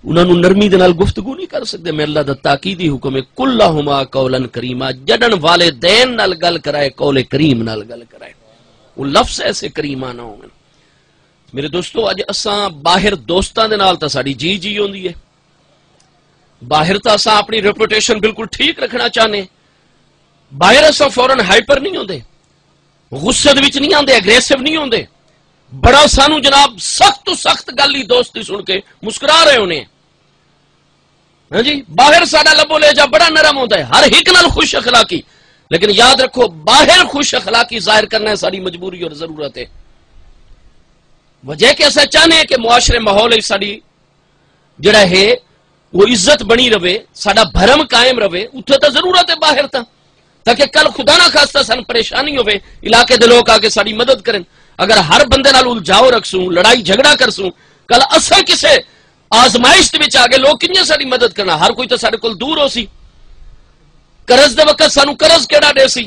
انہاں نوں نرمی دے نال گفتگو نہیں کر سکدے۔ میرے اللہ دا تاکیدی حکم ہے، قل لہما قولا کریما، جݙݨ والدین نال گل کرائے، قول کریم نال گل کرائے۔ او لفظ ایسے کریمانہ ہوون۔ میرے دوستو، اڄ اساں باہر دوستاں دے نال تاں ساݙی جی جی ہوندی ہے، باہر تاں اساں اپݨی ریپوٹیشن بالکل ٹھیک رکھݨا چاہنے، باہر اساں فوراً ہائپر نہیں ہوندے، غصے دے وچ نہیں آندے، اگریسو نہیں ہوندے۔ بڑا سانوں جناب سخت تو سخت گل ہی دوست دی سن کے مسکرا رہے ہونے۔ ہاں جی، باہر ساڈا لبو لہجہ بڑا نرم ہوندا ہے، ہر ہک نال خوش اخلاقی، لیکن یاد رکھو، باہر خوش اخلاقی ظاہر کرنا ہے ساڈی مجبوری اور ضرورت ہے۔ وجہ کہ اساں چاہنے ہیں کہ معاشرے ماحول وچ ساڈی جڑا ہے وہ عزت بنی رہے، ساڈا بھرم قائم رہے، اتھے تاں ضرورت ہے باہر تاں، تاکہ کل خدا نہ خواستہ سن پریشانی ہوے، علاقے دے لوگ آ کے ساڈی مدد کرن۔ اگر ہر بندے نال الجھاؤ رکھسوں، لڑائی جھگڑا کرسوں، کل اساں کسے آزمائش دے وچ آ گئے، لوگ کنجے ساڈی مدد کرنا؟ ہر کوئی تاں ساڈے کول دور ہو سی۔ قرض دے وقت سانو قرض کیڑا دے سی؟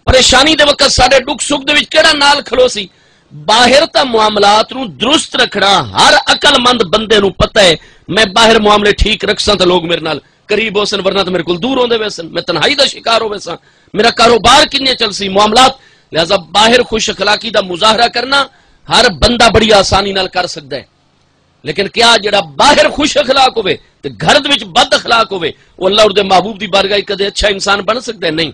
پریشانی دے وقت ساڈے ڈکھ سکھ دے وچ کیڑا نال کھلو سی؟ باہر تاں معاملات نو درست رکھنا ہر عقل مند بندے نو پتہ ہے۔ میں باہر معاملے ٹھیک رکھساں تاں لوگ میرے نال قریب ہو سن، ورنہ تاں میرے کول دور ہوندے ویسن، میں تنہائی دا شکار ہو ویساں، میرا کاروبار کنجے چل سی، معاملات۔ لہذا باہر خوش اخلاقی دا مظاہرہ کرنا ہر بندہ بڑی آسانی نال کر سکدا ہے، لیکن کیا جڑا باہر خوش اخلاق ہوے تے گھر دے وچ بد اخلاق ہوے، وہ اللہ اور دے محبوب دی بارگاہ کدے اچھا انسان بن سکدا ہے؟ نہیں۔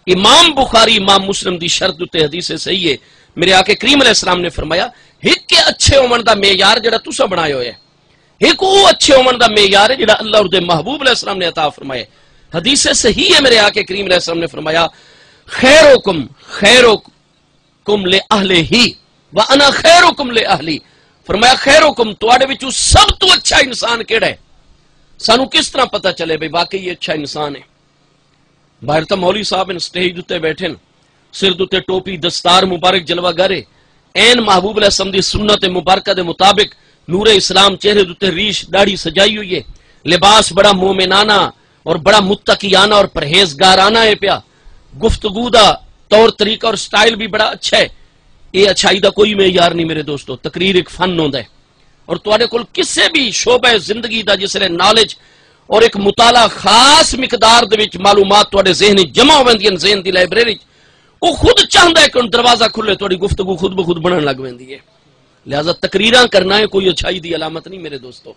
امام بخاری، امام مسلم دی شرط اتے حدیث صحیح ہے، میرے آقا کریم علیہ السلام نے فرمایا، ہک اچھے ہوون دا معیار جڑا تساں بنایا ہویا ہے، ہک او اچھے ہوون دا معیار ہے جڑا اللہ اور دے محبوب علیہ السلام نے عطا فرمایا ہے۔ حدیث صحیح ہے، میرے آقا کریم علیہ السلام نے فرمایا، خیرکم خیرکم لِأَهْلِهِ وَأَنَا خَيْرُكُمْ لِأَهْلِي۔ فرمایا، خیرکم، تواڈے وچوں سب تو اچھا انسان کیڑا ہے؟ سانو کس طرح پتہ چلے بھئی واقعی یہ اچھا انسان ہے؟ باہر تاں مولوی صاحب ان سٹیج اتے بیٹھے ہیں، سر دے اتے ٹوپی، دستار مبارک، جلوہ گر ہے۔ عین محبوب علیہ السلام دی سنت مبارکہ دے مطابق نور اسلام چہرے دے اتے ریش داڑھی سجائی ہوئی ہے، لباس بڑا مومنانہ اور بڑا متقیانہ اور پرہیزگارانہ ہے پیا، گفتگو دا طور طریقہ اور سٹائل بھی بڑا اچھا ہے۔ یہ اچھائی دا کوئی معیار نہیں میرے دوستو، تقریر ایک فن ہوندا ہے۔ اور تواڈے کول کسے بھی شعبہ زندگی دا جس لے نالج اور ایک مطالعہ خاص مقدار دے وچ معلومات تواڈے ذہن وچ جمع ہو ویندی ہیں، ذہن دی لائبریری وچ، وہ خود چاہندا ہے کہ ہن دروازہ کھلے، تواڈی گفتگو خود بخود بنن لگ ویندی ہے۔ لہذا تقریراں کرنا ہے کوئی اچھائی دی علامت نہیں میرے دوستو۔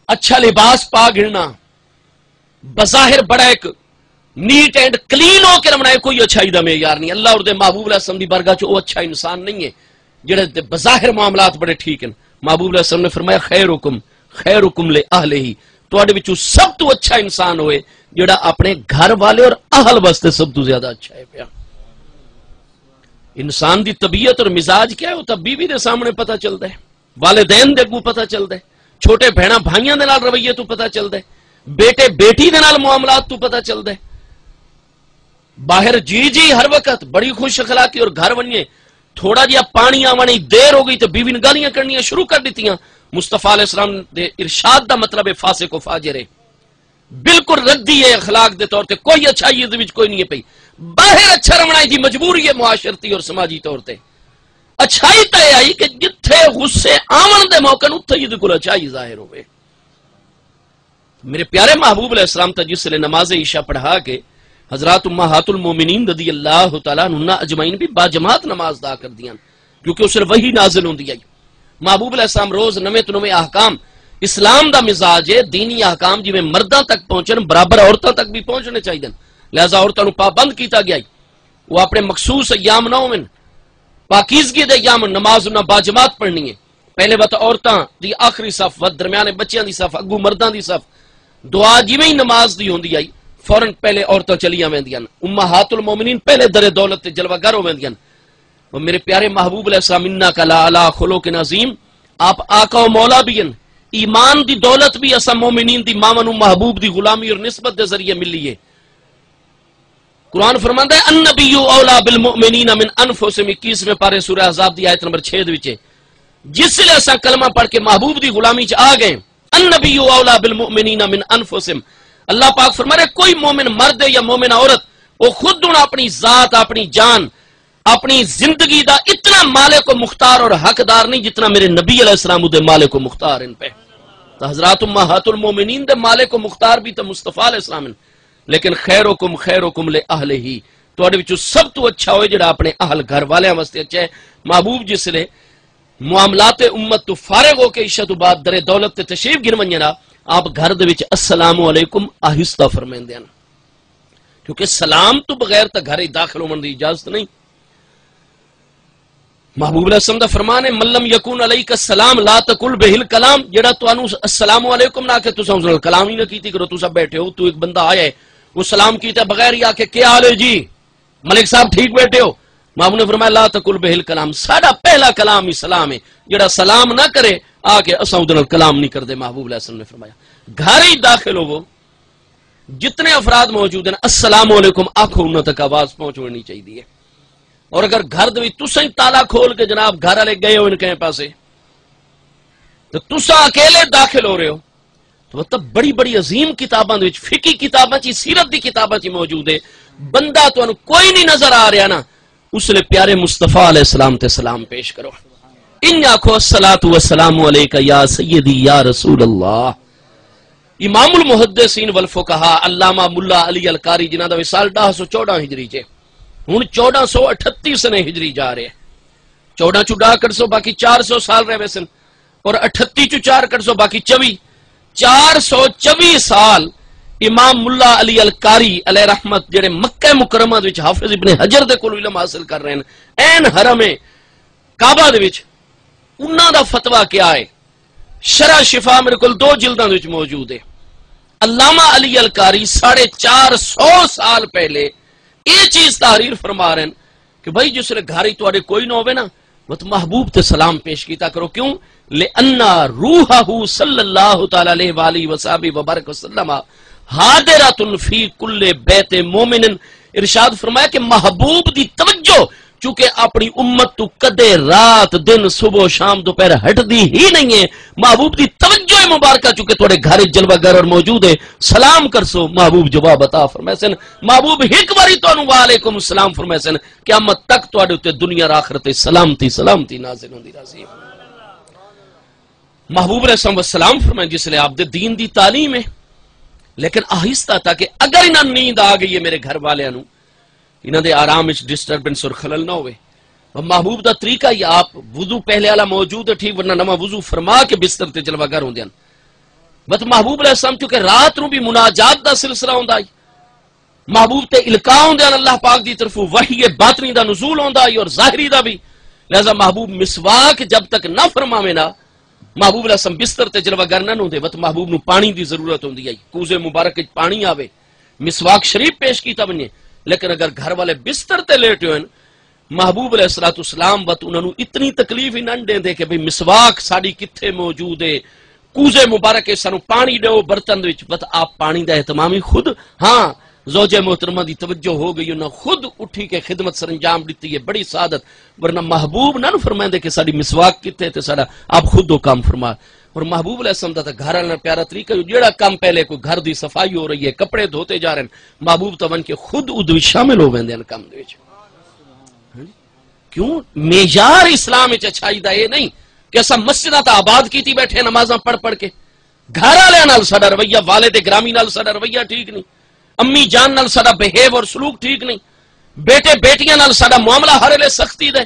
اچھا لباس پا گھننا، بظاہر بڑا ایک نیٹ اینڈ کلین ہو کے رہنا ہے، کوئی اچھائی دا معیار نہیں۔ اللہ اور دے محبوب علیہ السلام دی بارگاہ چ وہ اچھا انسان نہیں ہے جڑے دے بظاہر معاملات بڑے ٹھیک ہیں۔ محبوب علیہ السلام نے فرمایا، خیرکم خیرکم لِأَهْلِهِ، تواڈے وچوں سب تو اچھا انسان ہوئے جڑا اپنے گھر والے اور اہل واسطے سب تو زیادہ اچھا ہے پیا۔ انسان دی طبیعت اور مزاج کیا ہے، وہ تاں بیوی دے سامنے پتہ چلدا ہے، والدین دے اگوں پتہ چلدا ہے، چھوٹے بھیناں بھائیاں دے نال رویے تو پتہ چلدا ہے، بیٹے بیٹی دے نال معاملات تو پتہ چلدا ہے۔ باہر جی جی ہر وقت بڑی خوش اخلاقی، اور گھر ونجے تھوڑا جہا پانی آوݨ دی دیر ہو گئی تو بیوی نے گالیاں کرنیاں شروع کر دتیاں۔ مصطفیٰ علیہ السلام دے ارشاد دا مطلب ہے فاسق و فاجر ہے، بالکل ردی ہے اخلاق دے طور تے، کوئی اچھائی اس وچ کوئی نہیں ہے پئی۔ باہر اچھا رہنا دی مجبوری ہے معاشرتی اور سماجی طور تے۔ اچھائی تے آئی کہ جتھے غصے آون دے موقع نوں اتھے ہی دے کول اچھائی ظاہر ہوئے۔ میرے پیارے محبوب علیہ السلام تے جس لے نماز عشاء پڑھا کے حضرات امہات المومنین رضی اللہ تعالیٰ عنہن اجمعین بھی باجماعت نماز ادا کر دیاں، کیونکہ اس ویلے وحی نازل ہوندی آئی۔ محبوب علیہ السلام روز نویں تو نویں احکام اسلام دا مزاج ہے، دینی احکام جویں مرداں تک پہنچن، برابر عورتاں تک بھی پہنچنے چاہیے، لہذا عورتاں نوں پابند کیتا گیا ہے۔ وہ اپنے مخصوص ایام نہ ہوون، پاکیزگی دے ایام نماز انہاں باجماعت پڑھنی ہے۔ پہلے وت عورتاں دی آخری صف، وت درمیان بچیاں دی صف، اگوں مرداں دی صف۔ دعا جویں ہی نماز دی ہوندی آئی، فوراً پہلے عورتاں چلیاں ویندیاں۔ امہات المومنین پہلے در دولت تے جلوہ گر ہو ویندیاں۔ وہ میرے پیارے محبوب علیہ السلام، انک لعلی خلق عظیم، آپ آقا و مولا بھی ہیں، ایمان دی دولت بھی اساں مومنین دی ماواں نوں محبوب دی غلامی اور نسبت دے ذریعے ملی ہے۔ قرآن فرماندا ہے، النبی اولیٰ بالمؤمنین من انفسہم، اکیسویں پارے سورہ احزاب دی آیت نمبر چھ دے وچ ہے۔ جس لے اساں کلمہ پڑھ کے محبوب دی غلامی چ آ گئے، النبی اولیٰ بالمؤمنین من انفسہم، اللہ پاک فرما رہے، کوئی مومن مرد ہے یا مومن عورت، وہ خود ہن اپنی ذات، اپنی جان، اپنی زندگی دا اتنا مالک و مختار اور حقدار نہیں جتنا میرے نبی علیہ السلام دے مالک و مختار ہیں پہ۔ تو حضرات امہات المومنین دے مالک و مختار بھی تو مصطفیٰ علیہ السلام ہیں۔ لیکن خیرکم خیرکم لِأَهْلِهِ، تواڈے وچوں سب تو اچھا ہوئے جڑا اپنے اہل گھر والیاں واسطے اچھا ہے۔ محبوب جس لے معاملات امت تو فارغ ہو کے عشاء تو بعد در دولت تے تشریف گھن ونجے نا، آپ گھر دے وچ السلام علیکم آہستہ فرمیندے ہیں، کیونکہ سلام تو بغیر تاں گھر وچ داخل ہوون دی اجازت نہیں۔ محبوب علیہ السلام دا فرمان ہے، "من لم یکن علیک السلام لا تقل بہ الکلام"، جڑا تانوں السلام علیکم نہ آکھے، تساں اس نال کلام ہی نہ کیتی کرو۔ تساں بیٹھے ہو، تو ایک بندہ آیا ہے، وہ سلام کیتا بغیر ہی آکھے، "کیا حال ہے جی؟ ملک صاحب ٹھیک بیٹھے ہو؟" محبوب نے فرمایا، "لا تقل بہ الکلام"، ساڈا پہلا کلام ہی سلام ہے۔ جڑا سلام نہ کرے، آ کے اساں اودے نال کلام نہیں کردے۔ محبوب علیہ السلام نے فرمایا، گھر ہی داخل ہوو، جتنے افراد موجود ہیں، "السلام علیکم" آکھو، انہاں تک آواز پہنچ ونی چاہیے ہے۔ اور اگر گھر دے وچ تساں ہی تالا کھول کے جناب گھر والے گئے ہوئے کہیں پاسے، تو تساں اکیلے داخل ہو رہے ہو، تو مطلب بڑی بڑی عظیم کتاباں دے وچ، فقہی کتاباں چ، سیرت دی کتاباں چ موجود ہے، بندہ تانوں کوئی نہیں نظر آ رہا نا، اس لیے پیارے مصطفیٰ علیہ السلام تے سلام پیش کرو۔ ان آکھو، "الصلاۃ والسلام علیک یا سیدی یا رسول اللہ۔" امام المحدثین والفقہا علامہ ملا علی القاری، جنہاں دا وصال ڈاہ سو چوڈاں ہجری چے، ہن چوڈاں سو اٹھتی سنے ہجری جا رہے، چوڈاں چوں ڈاہ کڈھ سو، باقی چار سو سال رہ ویسن، اور اٹھتی چوں چار کڈھ سو، باقی چوی، چار سو چوی سال امام ملا علی القاری علیہ رحمت، جڑے مکہ مکرمہ دے وچ حافظ ابن حجر دے کولوں علم حاصل کر رہے ہیں، عین حرم کعبہ دے وچ، انہاں دا فتویٰ کیا ہے؟ شرح شفا میرے کول دو جلداں دے وچ موجود ہے۔ علامہ علی القاری ساڑھے چار سو سال پہلے یہ چیز تحریر فرما رہے ہیں کہ بھائی، جس لے گھر ہی تواڈے کوئی نہ ہوے نا، مت محبوب تے سلام پیش کیتا کرو۔ کیوں؟ "لأن روحہ صلی اللہ تعالی علیہ وآلہ وصحبہ وبارک وسلم حاضرۃ فی کل بیت مومن۔" ارشاد فرمایا کہ محبوب دی توجہ، چونکہ اپنی امت تو کدے رات، دن، صبح، شام، دوپہر ہٹدی ہی نہیں ہے، محبوب دی توجہ مبارکہ چونکہ تواڈے گھر وچ جلوہ گر اور موجود ہے، سلام کرسو، محبوب جواب عطا فرمیسن۔ محبوب ہک واری تانوں وعلیکم السلام فرمیسن، قیامت تک تواڈے اتے دنیا اور آخرت وچ سلامتی، سلامتی نازل ہوندی رہسی۔ محبوب علیہ السلام والسلام فرمائے، جس لے آپ دے دین دی تعلیم ہے، لیکن آہستہ، تاکہ اگر انہاں نیند آ گئی ہے میرے گھر والیاں نوں، انہاں دے آرام وچ ڈسٹربنس اور خلل نہ ہوئے۔ اور محبوب دا طریقہ ہی، آپ وضو پہلے والا موجود ہے، ٹھیک، ورنہ نواں وضو فرما کے بستر تے جلوہ گر ہوندے ہن۔ بس محبوب علیہ السلام چونکہ رات نوں بھی مناجات دا سلسلہ ہوندا ہے، محبوب تے القاء ہوندے ہن، اللہ پاک دی طرفوں وحی باطنی دا نزول ہوندا ہے اور ظاہری دا بھی، لہذا محبوب مسواک جب تک نہ فرماوے نا، محبوب علیہ السلام بستر تے جلوہ گر نہ ہوندے، وت محبوب نوں پانی دی ضرورت ہوندی ہے، کوزے مبارک وچ پانی آوے، مسواک شریف پیش کیتا ونجے۔ لیکن اگر گھر والے بستر تے لیٹے ہوئے، محبوب علیہ الصلوۃ والسلام وت انہاں نوں اتنی تکلیف ہی نہ ݙیندے کہ بھئی مسواک ساݙی کتھے موجود ہے، کوزے مبارک ہے، سانوں پانی ݙیو برتن دے وچ، وت آپ پانی دا اہتمام ہی خود۔ ہاں، زوجہ محترمہ دی توجہ ہو گئی، انہاں خود اٹھی کے خدمت سرانجام ݙتی ہے، بڑی سعادت۔ ورنہ محبوب نہ فرمائندے کہ ساݙی مسواک کتھے تے ساݙا، آپ خود او کم فرما۔ اور محبوب علیہ السلام دا تاں گھر والا پیارا طریقہ، جیڑھا کم پہلے کوئی گھر دی صفائی ہو رہی ہے، کپڑے دھوتے جا رہے ہیں، محبوب تاں ونج کے خود اود وچ شامل ہو ویندے ہیں کم دے وچ۔ ہاں جی؟ کیوں؟ معیار اسلام وچ اچھائی دا اے نہیں کہ اساں مسجداں تاں آباد کیتی بیٹھے ہیں نمازاں پڑھ پڑھ کے، گھر والے نال ساڈا رویہ، والد گرامی نال ساڈا رویہ ٹھیک نہیں، امی جان نال ساڈا بہیو اور سلوک ٹھیک نہیں، بیٹے بیٹیاں نال ساڈا معاملہ ہر ویلے سختی دا ہے،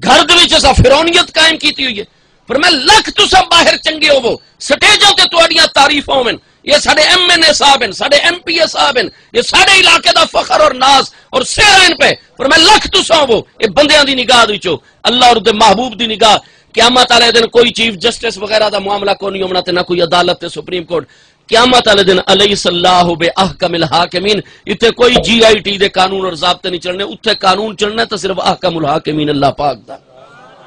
گھر دے وچ اساں فرعونیت قائم کیتی ہوئی ہے۔ فرمایا، لکھ تساں باہر چنگے ہوو، سٹیجاں تے تہاڈیاں تعریفاں ہوون، یہ ساڈے ایم این اے صاحب ہیں، ساڈے ایم پی اے صاحب ہیں، یہ ساڈے علاقے دا فخر اور ناز اور سہرا ہیں پہ۔ فرمایا، لکھ تساں ہوو، یہ بندیاں دی نگاہ دے وچوں، اللہ اور دے محبوب دی نگاہ۔ قیامت والے دن کوئی چیف جسٹس وغیرہ دا معاملہ کوئی نہیں ہونا تے نہ کوئی عدالت تے سپریم کورٹ۔ قیامت والے دن الیس اللہ باحکم الحاکمین، اتھے کوئی جی آئی ٹی دے قانون اور ضابطے نہیں چلنے، اتھے قانون چلنا ہے تو صرف احکم الحاکمین اللہ پاک دا۔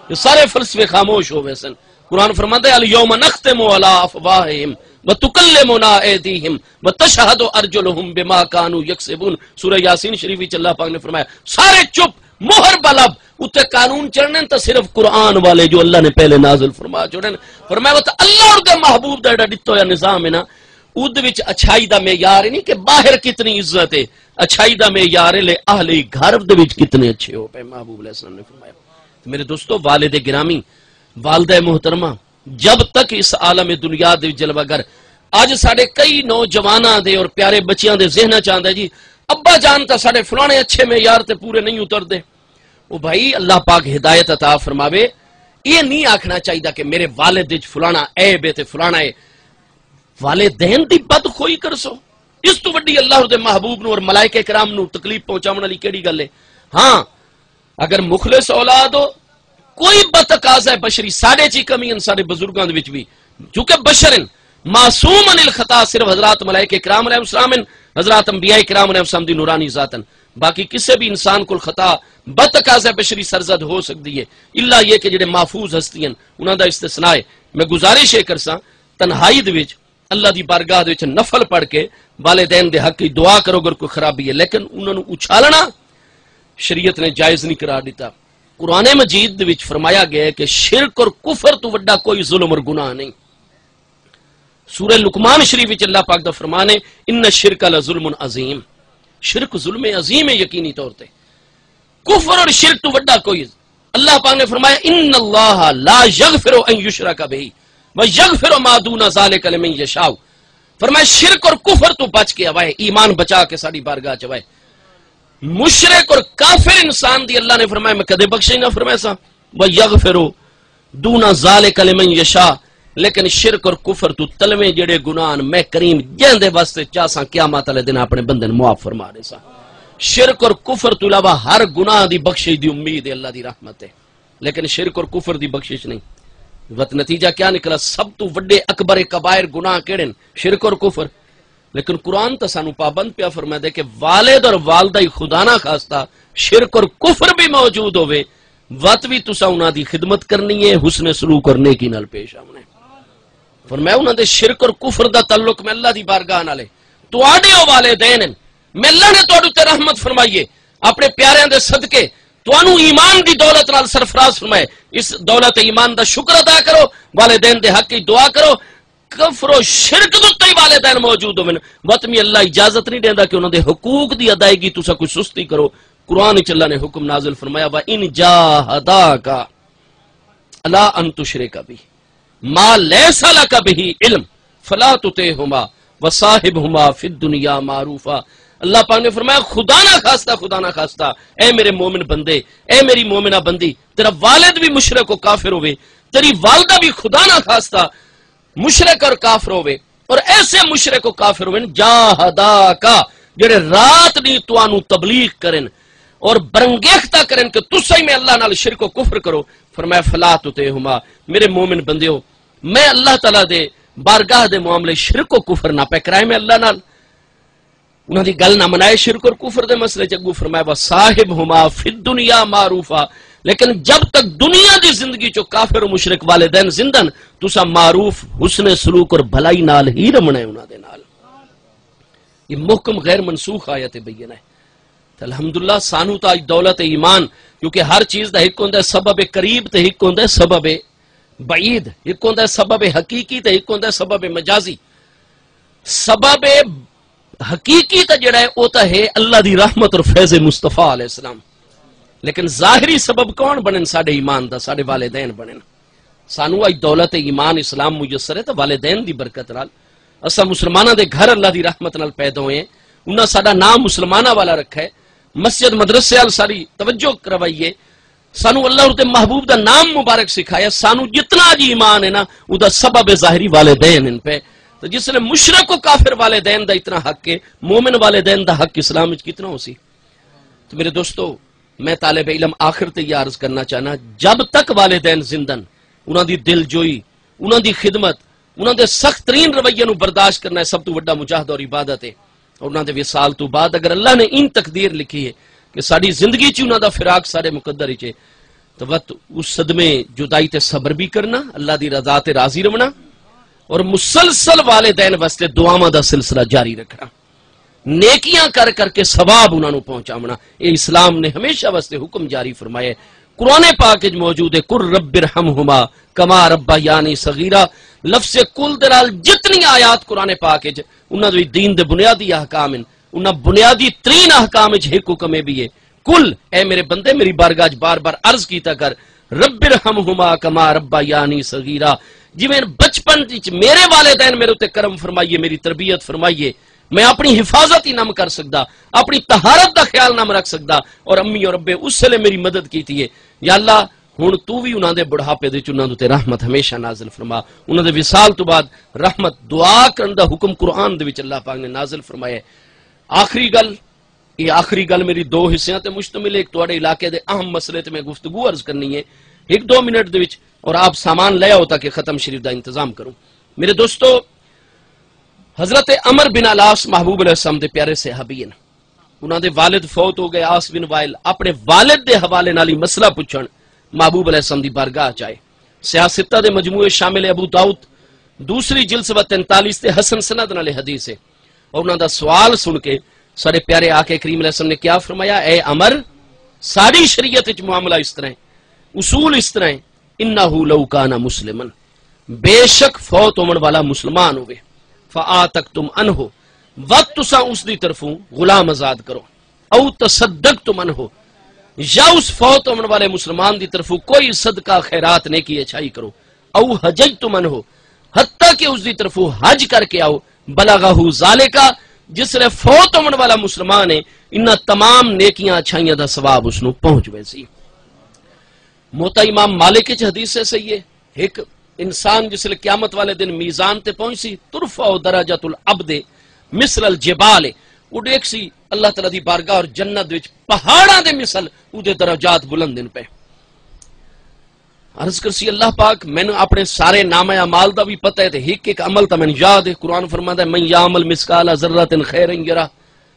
یہ سارے فلسفے خاموش ہو ویسن۔ قرآن فرماتا ہے، الیوم نختم علی افواہہم وتکلمنا ایدیہم وتشہد ارجلہم بما کانوا یکسبون۔ سورہ یاسین شریف وچ اللہ پاک نے فرمایا، سارے چپ، مہر بلب، اتھے قانون چڑھنے تو صرف قرآن والے جو اللہ نے پہلے نازل فرما چھوڑے۔ فرمایا، وہ تو اللہ اور دے محبوب دا جڑا ڈتا ہویا نظام ہے نا، اود وچ اچھائی دا معیار نہیں کہ باہر کتنی عزت ہے، اچھائی دا معیار ہے لے اہل گھر دے وچ کتنے اچھے ہو پے۔ محبوب علیہ السلام نے فرمایا۔ تو میرے دوستو، والد گرامی، والدہ محترمہ، جب تک اس عالم دنیا دے جلوہ گر، اج ساڈے کئی نوجواناں دے اور پیارے بچیاں دے ذہناں چ آندا ہے جی، ابا جان تاں ساڈے فلانے اچھے معیار تے پورے نہیں اتردے۔ او بھائی، اللہ پاک ہدایت عطا فرماوے۔ یہ نہیں آکھنا چاہیے کہ میرے والد وچ فلانا عیب ہے تے فلانا ہے۔ والدین دی بد خوئی کرسو، اس تو وڈی اللہ دے محبوب نو اور ملائکہ کرام نو تکلیف پہنچاون والی کیڑی گل ہے؟ ہاں، اگر مخلص اولاد ہو، کوئی بتقاضا بشری، ساڈے چ ہی کمی ہن، ساڈے بزرگاں دے وچ بھی، چونکہ بشر ہن، معصوم عن الخطا، صرف حضرات ملائکہ کرام علیہ السلام ہن، حضرات انبیاء کرام علیہ السلام دی نورانی ذات ہن۔ باقی کسے بھی انسان کول خطا بتقاضا بشری سرزد ہو سکدی ہے، الا یہ کہ جڑے محفوظ ہستی ہن، انہاں دا استثناء ہے۔ میں گزارش یہ کرساں، تنہائی دے وچ اللہ دی بارگاہ دے وچ نفل پڑھ کے والدین دے حق وچ دعا کرو اگر کوئی خرابی ہے، لیکن انہاں نوں اچھالنا شریعت نے جائز نہیں قرار ݙتا۔ قرآن مجید دے وچ فرمایا گیا ہے کہ شرک اور کفر تو وڈا کوئی ظلم اور گناہ نہیں۔ سورہ لقمان شریف وچ اللہ پاک دا فرمان ہے، "ان الشرک لظلم عظیم"، شرک ظلم عظیم ہے یقینی طور تے۔ کفر اور شرک تو وڈا کوئی۔ اللہ پاک نے فرمایا، "ان اللہ لا یغفر ان یشرک بہ و یغفر ما دون ذالک لمن یشاء"۔ فرمایا، شرک اور کفر تو بچ کے آوائے، ایمان بچا کے ساڈی بارگاہ چ آوائے۔ مشرک اور کافر انسان دی اللہ نے فرمایا، میں کدے بخشش نہ فرمائے سا۔ "و یغفر دون ذالک لمن یشاء"، لیکن شرک اور کفر تو تلویں جڑے گناہ ہن، میں کریم جیندے واسطے چاہساں قیامت والے دن اپنے بندے نوں معاف فرما ݙیساں۔ شرک اور کفر تو علاوہ ہر گناہ دی بخشش دی امید ہے، اللہ دی رحمت ہے، لیکن شرک اور کفر دی بخشش نہیں۔ وت نتیجہ کیا نکلا؟ سب تو وڈے اکبر کبائر گناہ کیڑے ہن؟ شرک اور کفر۔ لیکن قرآن تاں سانوں پابند پیا فرمائے دے کہ والد اور والدہ ہی خدا نہ خواستہ شرک اور کفر بھی موجود ہووے، وت بھی تساں انہاں دی خدمت کرنی ہے، حسن سلوک اور نیکی نال پیش آونا ہے۔ فرمایا، انہاں دے شرک اور کفر دا تعلق میں اللہ دی بارگاہ نال ہے۔ تہاڈے او والدین ہن، میں اللہ نے تہاڈے تے رحمت فرمائی ہے، اپنے پیاریاں دے صدقے تانوں ایمان دی دولت نال سرفراز فرمائے۔ اس دولت ایمان دا شکر ادا کرو، والدین دے حق وچ دعا کرو۔ کفر و شرک دے اتے ہی والدین موجود ہوون، وت میں اللہ اجازت نہیں دیندا کہ انہاں دے حقوق دی ادائیگی تساں کوئی سستی کرو۔ قرآن وچ اللہ نے حکم نازل فرمایا، "و ان جاہداک علی ان تشرک بی ما لیس لک بہ علم فلا تطعہما و صاحبہما فی الدنیا معروفا۔" اللہ پاک نے فرمایا، خدا نہ خواستہ، خدا نہ خواستہ، اے میرے مومن بندے، اے میری مومنہ بندی، تیرا والد بھی مشرک و کافر ہووے، تیری والدہ بھی خدا نہ خواستہ مشرک اور کافر ہووے، اور ایسے مشرک و کافر ہوون، جاہداک، جڑے رات دی تانوں تبلیغ کرن اور برنگیختہ کرن کہ تساں ہی میں اللہ نال شرک و کفر کرو۔ فرمایا، "فلا تطعہما"، میرے مومن بندیو، میں اللہ تعالیٰ دے بارگاہ دے معاملے شرک و کفر نہ پے کرائے میں اللہ نال۔ انہاں دی گل نہ منائے شرک اور کفر دے مسئلے چ۔ اگوں فرمایا، "وصاحبہما فی الدنیا معروفا"، لیکن جب تک دنیا دی زندگی چو کافر و مشرک والدین زندن، تساں معروف حسن سلوک اور بھلائی نال ہی رمنا ہے انہاں دے نال۔ یہ محکم غیر منسوخ آیت بینہ ہے۔ تے الحمدللہ سانو تاں اج دولت ایمان، کیونکہ ہر چیز دا ہک ہوندا ہے سبب قریب تے ہک ہوندا ہے سبب بعید، ہک ہوندا ہے سبب حقیقی تے ہک ہوندا ہے سبب مجازی۔ سبب حقیقی تاں جڑا ہے، او تاں ہے اللہ دی رحمت اور فیض مصطفیٰ علیہ السلام۔ لیکن ظاہری سبب کون بنن؟ ساڈے ایمان دا، ساڈے والدین بنن۔ سانو اج دولت ایمان اسلام میسر ہے تاں والدین دی برکت نال۔ اساں مسلماناں دے گھر اللہ دی رحمت نال پیدا ہوئے ہیں، انہاں ساڈا نام مسلماناں والا رکھا ہے، مسجد مدرسے وال ساری توجہ کروائی ہے، سانو اللہ اور دے محبوب دا نام مبارک سکھایا۔ سانو جتنا اج ایمان ہے نا، او دا سبب ظاہری والدین ہیں پہ۔ تو جس نے مشرک و کافر والدین دا اتنا حق ہے، مومن والدین دا حق اسلام وچ کتنا ہو سی؟ تو میرے دوستو، میں طالب علم آخر تے یہ عرض کرنا چاہنا، جب تک والدین زندن، انہاں دی دل جوئی، انہاں دی خدمت، انہاں دے سخت ترین رویے نو برداشت کرنا ہے سب تو وڈا مجاہدہ اور عبادت ہے۔ اور انہاں دے وصال تو بعد اگر اللہ نے این تقدیر لکھی ہے کہ ساڈی زندگی چ انہاں دا فراق ساڈے مقدر وچ ہے، تو وت اس صدمے جدائی تے صبر بھی کرنا، اللہ دی رضا تے راضی رہنا، اور مسلسل والدین واسطے دعاواں دا سلسلہ جاری رکھنا، نیکیاں کر کر کے ثواب انہاں نوں پہنچاونا۔ اے اسلام نے ہمیشہ واسطے حکم جاری فرمایا ہے۔ قرآن پاک وچ موجود ہے، "قل رب ارحمہما کما ربیانی صغیرا۔" لفظ کل دے نال جتنی آیات قرآن پاک وچ، انہاں دے وچ دین دے بنیادی احکام ہیں۔ انہاں بنیادی ترین احکام وچ ہک حکم اے بھی ہے، "قل"، اے میرے بندے، میری بارگاہ وچ بار بار عرض کیتا کر، "رب ارحمہما کما ربیانی صغیرا"، جویں بچپن وچ میرے والدین میرے تے کرم فرمائیے، میری تربیت فرمائیے، میں اپنی حفاظت ہی نہ کر سکدا، اپنی طہارت دا خیال نہ رکھ سکدا، اور امی اور ابے اس ویلے میری مدد کیتی ہے۔ یا اللہ، ہن تو وی انہاں دے بڑھاپے دے وچ انہاں دے تے رحمت ہمیشہ نازل فرما۔ انہاں دے وصال تو بعد رحمت دعا کرن دا حکم قرآن دے وچ اللہ پاک نے نازل فرمایا ہے۔ آخری گل، یہ آخری گل میری دو حصیاں تے مشتمل ہے۔ ایک تہاڈے علاقے دے اہم مسئلے تے میں گفتگو عرض کرنی ہے۔ ایک دو منٹ دے وچ، اور آپ سامان لے آؤ تاکہ ختم شریف دا انتظام کروں۔ میرے دوستو، حضرت عمر بن علاس محبوب علیہ السلام دے پیارے صحابی ہیں۔ انہاں دے والد فوت ہو گئے۔ عاص بن وائل اپنے والد دے حوالے نال ہی مسئلہ پچھن محبوب علیہ السلام دی بارگاہ چ آئے۔ سیاستہ دے مجموعے شامل ابو داؤد، دوسری جلد صفحہ تینتالیس تے حسن سند نال حدیث ہے۔ اور انہاں دا سوال سن کے سارے پیارے آقا کریم علیہ السلام نے کیا فرمایا؟ اے عمر، ساری شریعت وچ معاملہ اس طرح ہے، اصول اس طرح ہے، انہ لو کان مسلمن، بے شک فوت ہون والا مسلمان ہوئے، فآتقتم عنہ، وقت تساں اس دی طرفوں غلام آزاد کرو، او تصدقتم عنہ، یا اس فوت ہون والے مسلمان دی طرفوں کوئی صدقہ، خیرات، نیکی، اچھائی کرو، او حججتم عنہ، حتیٰ کہ اس دی طرفوں حج کر کے آؤ، بلغہ ذالک، جس لے فوت ہون والا مسلمان ہے، انہاں تمام نیکیاں اچھائیاں دا ثواب اس نوں پہنچ ویسی۔ موطا امام مالک وچ حدیث ہے، صحیح ہے، ایک انسان جس لے قیامت والے دن میزان تے پہنچ سی، ترفع درجۃ العبد مثل الجبال، وہ دیکھ سی اللہ تعالیٰ دی بارگاہ اور جنت وچ پہاڑاں دے مثل اودے درجات بلند دن پہ۔ عرض کرسی، اللہ پاک، مینوں اپنے سارے نامہ اعمال دا بھی پتہ ہے تے ہک ہک عمل تاں مینوں یاد ہے۔ قرآن فرماندا ہے، من یعمل مثقال ذرۃ خیرا یرہ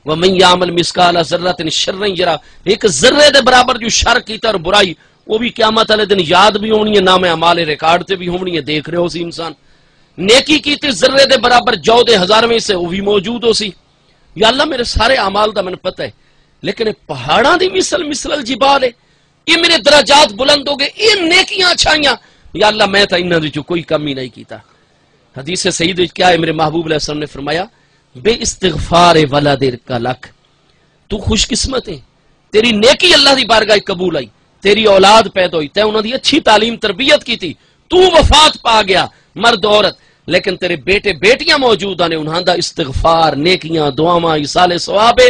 ومن یعمل مثقال ذرۃ شرا یرہ۔ ایک ذرے دے برابر جو شر کیتا اور برائی، وہ بھی قیامت والے دن یاد بھی ہونی ہے، نامہ اعمال ریکارڈ تے بھی ہونی ہے، دیکھ رہے ہو سی انسان۔ نیکی کیتی ذرے دے برابر، جو دے ہزارویں سے، وہ بھی موجود ہو سی۔ یا اللہ، میرے سارے اعمال دا مینوں پتہ ہے، لیکن اے پہاڑاں دی مثل، مثل الجبال ہے، یہ میرے درجات بلند ہو گئے، یہ نیکیاں اچھائیاں، یا اللہ، میں تاں انہاں وچوں کوئی کم ہی نہیں کیتا۔ حدیث سعید وچ کیا ہے؟ میرے محبوب علیہ السلام نے فرمایا، بے استغفار ولدک لک، تو خوش قسمت ہے، تیری نیکی اللہ دی بارگاہ قبول آئی، تیری اولاد پیدا ہوئی، تے انہاں دی اچھی تعلیم تربیت کیتی، تو وفات پا گیا، مرد عورت، لیکن تیرے بیٹے بیٹیاں موجود نے، انہاں دا استغفار، نیکیاں، دعاواں، ایصال ثواب ہے،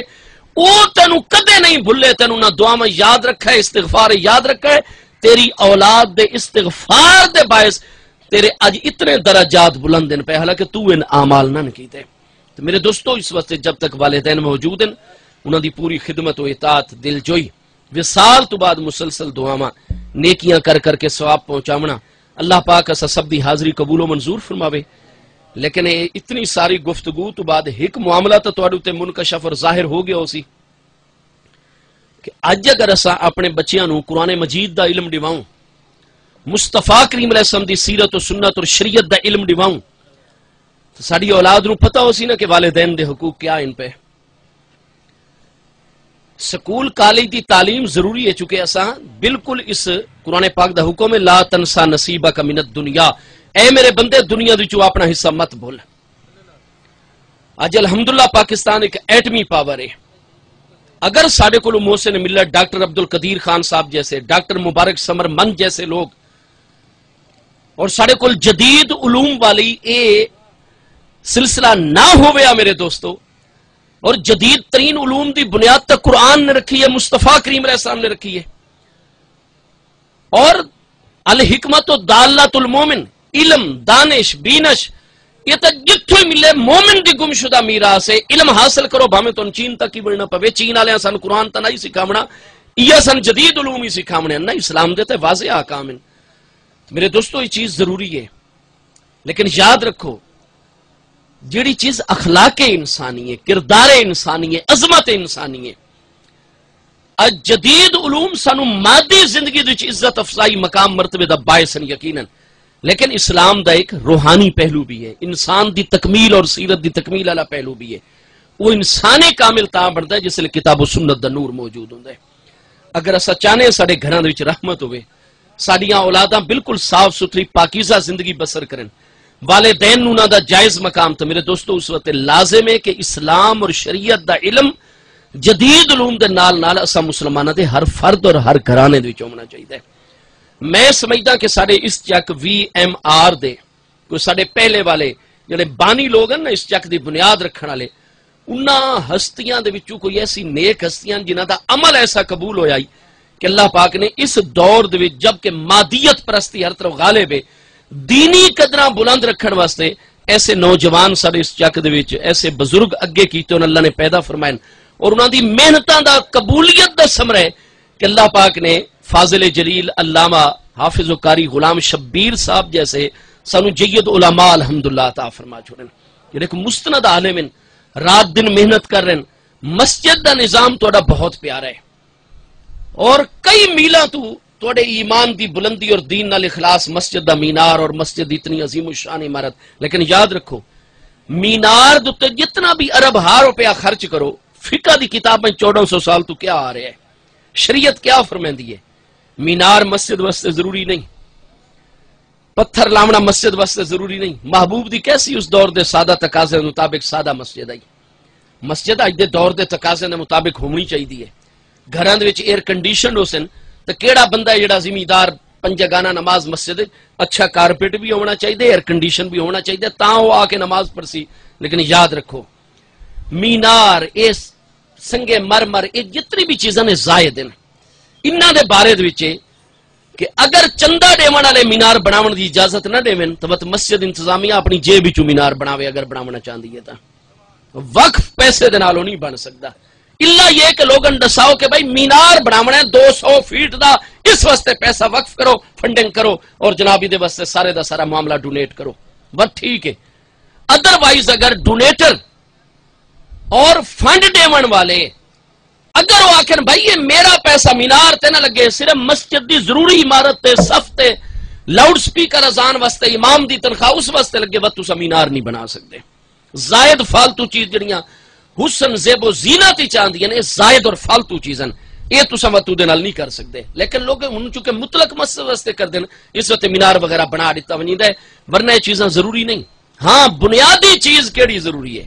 او تینوں کدے نہیں بھلے، تینوں انہاں دعاواں یاد رکھا ہے، استغفار یاد رکھا ہے۔ تیری اولاد دے استغفار دے باعث تیرے اج اتنے درجات بلند ہیں پے، حالانکہ تو ان اعمال نہ کیتے۔ تو میرے دوستو، اس واسطے جب تک والدین موجود ہیں، انہاں دی پوری خدمت و اطاعت، دلجوئی، وصال تو بعد مسلسل دعاواں، نیکیاں کر کر کے ثواب پہنچاونا۔ اللہ پاک اساں سب دی حاضری قبول و منظور فرماوے۔ لیکن اے اتنی ساری گفتگو تو بعد ہک معاملہ تاں تہاڈے اتے منکشف اور ظاہر ہو گیا ہو سی کہ اج اگر اساں اپنے بچیاں نوں قرآن مجید دا علم ڈیواؤں، مصطفیٰ کریم علیہ السلام دی سیرت و سنت اور شریعت دا علم ڈیواؤں، تو ساڈی اولاد نوں پتہ ہو سی نا کہ والدین دے حقوق کیا ہیں پے۔ سکول کالج دی تعلیم ضروری ہے، چونکہ اساں بالکل اس قرآن پاک دا حکم ہے، لا تنسا نصیبک من الدنیا، اے میرے بندے، دنیا دی چوں اپنا حصہ مت بھول۔ اج الحمدللہ پاکستان ایک ایٹمی پاور ہے۔ اگر ساڈے کول محسن ملت، ڈاکٹر عبد القدیر خان صاحب جیسے، ڈاکٹر مبارک ثمر مند جیسے لوگ، اور ساڈے کول جدید علوم والی اے سلسلہ نہ ہویا میرے دوستو، اور جدید ترین علوم دی بنیاد تاں قرآن نے رکھی ہے، مصطفیٰ کریم علیہ السلام نے رکھی ہے۔ اور الحکمت دالۃ المومن، علم، دانش، بینش، یہ تاں جتھوں ہی ملے، مومن دی گمشدہ میراث ہے۔ علم حاصل کرو، بھاویں تہاڈوں چین تک ہی ونجنا پوے، چین والے سانوں قرآن تاں نہیں سکھاونا، یہ سانوں جدید علوم ہی سکھاونے ہیں۔ نہ، اسلام دے تے واضح احکام ہیں۔ میرے دوستو، یہ چیز ضروری ہے۔ لیکن یاد رکھو، جیڑی چیز اخلاق انسانی ہے، کردار انسانی ہے، عظمت انسانی ہے، اج جدید علوم سانوں مادی زندگی دے وچ عزت افزائی، مقام، مرتبے دا باعث ہیں یقیناً، لیکن اسلام دا ایک روحانی پہلو بھی ہے، انسان دی تکمیل اور سیرت دی تکمیل والا پہلو بھی ہے۔ وہ انسان کامل تاں بندا ہے جس لے کتاب و سنت دا نور موجود ہوندا ہے۔ اگر اساں چاہنے ہیں ساڈے گھراں دے وچ رحمت ہوے، ساڈیاں اولاداں بالکل صاف ستھری پاکیزہ زندگی بسر کرن، والدین نوں انہاں دا جائز مقام، تو میرے دوستو، اس وقت لازم ہے کہ اسلام اور شریعت دا علم جدید علوم دے نال نال اساں مسلماناں دے ہر فرد اور ہر گھرانے دے وچ ہونا چاہیدا ہے۔ میں سمجھدا کہ ساڈے اس چک وی ایم آر دے کوئی ساڈے پہلے والے جڑے بانی لوگ ہیں نا، اس چک دی بنیاد رکھن والے، انہاں ہستیاں دے وچوں کوئی ایسی نیک ہستیاں جنہاں دا عمل ایسا قبول ہویا ہی کہ اللہ پاک نے اس دور دے وچ، جب کہ مادیت پرستی ہر طرف غالب ہے، دینی قدراں بلند رکھن واسطے ایسے نوجوان ساڈے اس چک دے وچ، ایسے بزرگ اگے کیتے ہن، اللہ نے پیدا فرمائے ہن، اور انہاں دی محنتاں دا، قبولیت دا ثمرہ ہے کہ اللہ پاک نے فاضل جلیل علامہ حافظ و قاری غلام شبیر صاحب جیسے سانو جید علماء الحمدللہ عطا فرما چھوڑن، جڑے کو مستند عالم ہیں، رات دن محنت کر رہے ہیں۔ مسجد دا نظام تہاڈا بہت پیارا ہے، اور کئی میلاں تو تہاڈے ایمان دی بلندی اور دین نال اخلاص، مسجد دا مینار اور مسجد دی اتنی عظیم الشان عمارت۔ لیکن یاد رکھو، مینار دے اتے جتنا بھی ارب ہا روپیہ خرچ کرو، فقہ دی کتاباں چوڈاں سو سال تو کیا آ رہا ہے، شریعت کیا فرمیندی ہے؟ مینار مسجد واسطے ضروری نہیں، پتھر لاونا مسجد واسطے ضروری نہیں۔ محبوب دی کیسی اس دور دے سادہ تقاضے مطابق سادہ مسجد آئی؟ مسجد اج دے دور دے تقاضے دے مطابق ہونی چاہیے ہے۔ گھراں دے وچ ایئر کنڈیشنڈ ہو سن، تے کیڑا بندہ ہے جڑا زمیندار پنج گانا نماز مسجد وچ، اچھا کارپیٹ بھی ہونا چاہیے، ایئر کنڈیشن بھی ہونا چاہیے، تاں وہ آ کے نماز پڑھسی۔ لیکن یاد رکھو، مینار، اے سنگ مرمر، اے جتنی بھی چیزاں نے زائد ہیں، انہاں دے بارے دے وچ کہ اگر چندہ ڈیون والے مینار بناون دی اجازت نہ ڈیون تو وت مسجد انتظامیہ اپنی جیب وچوں مینار بناوے، اگر بناونا چاہندی ہے تاں۔ وقف پیسے دے نالوں نہیں بن سکدا۔ الا یہ کہ لوگن دساؤ کہ بھائی مینار بناونا ہے دو سو فیٹ دا، اس واسطے پیسہ وقف کرو، فنڈنگ کرو، اور جناب دے واسطے سارے دا سارا معاملہ ڈونیٹ کرو، بس ٹھیک ہے۔ ادروائز اگر ڈونیٹر اور فنڈ ڈیون والے اگر وہ آکھن بھائی یہ میرا پیسہ مینار تے نہ لگے، صرف مسجد دی ضروری عمارت تے صف تے لاؤڈ سپیکر اذان واسطے، امام دی تنخواہ اس واسطے لگے، وت تساں مینار نہیں بنا سکدے۔ زائد فالتو چیز جڑیاں حسن زیب و زینت ہی چاہندیاں نے، زائد اور فالتو چیزاں، اے تساں وت اودے نال نہیں کر سکدے۔ لیکن لوگ ہن چونکہ مطلق مسجد واسطے کر دین، اس واسطے مینار وغیرہ بنا ڈتا ونجدا ہے، ورنہ یہ چیزاں ضروری نہیں۔ ہاں، بنیادی چیز کیڑی ضروری ہے؟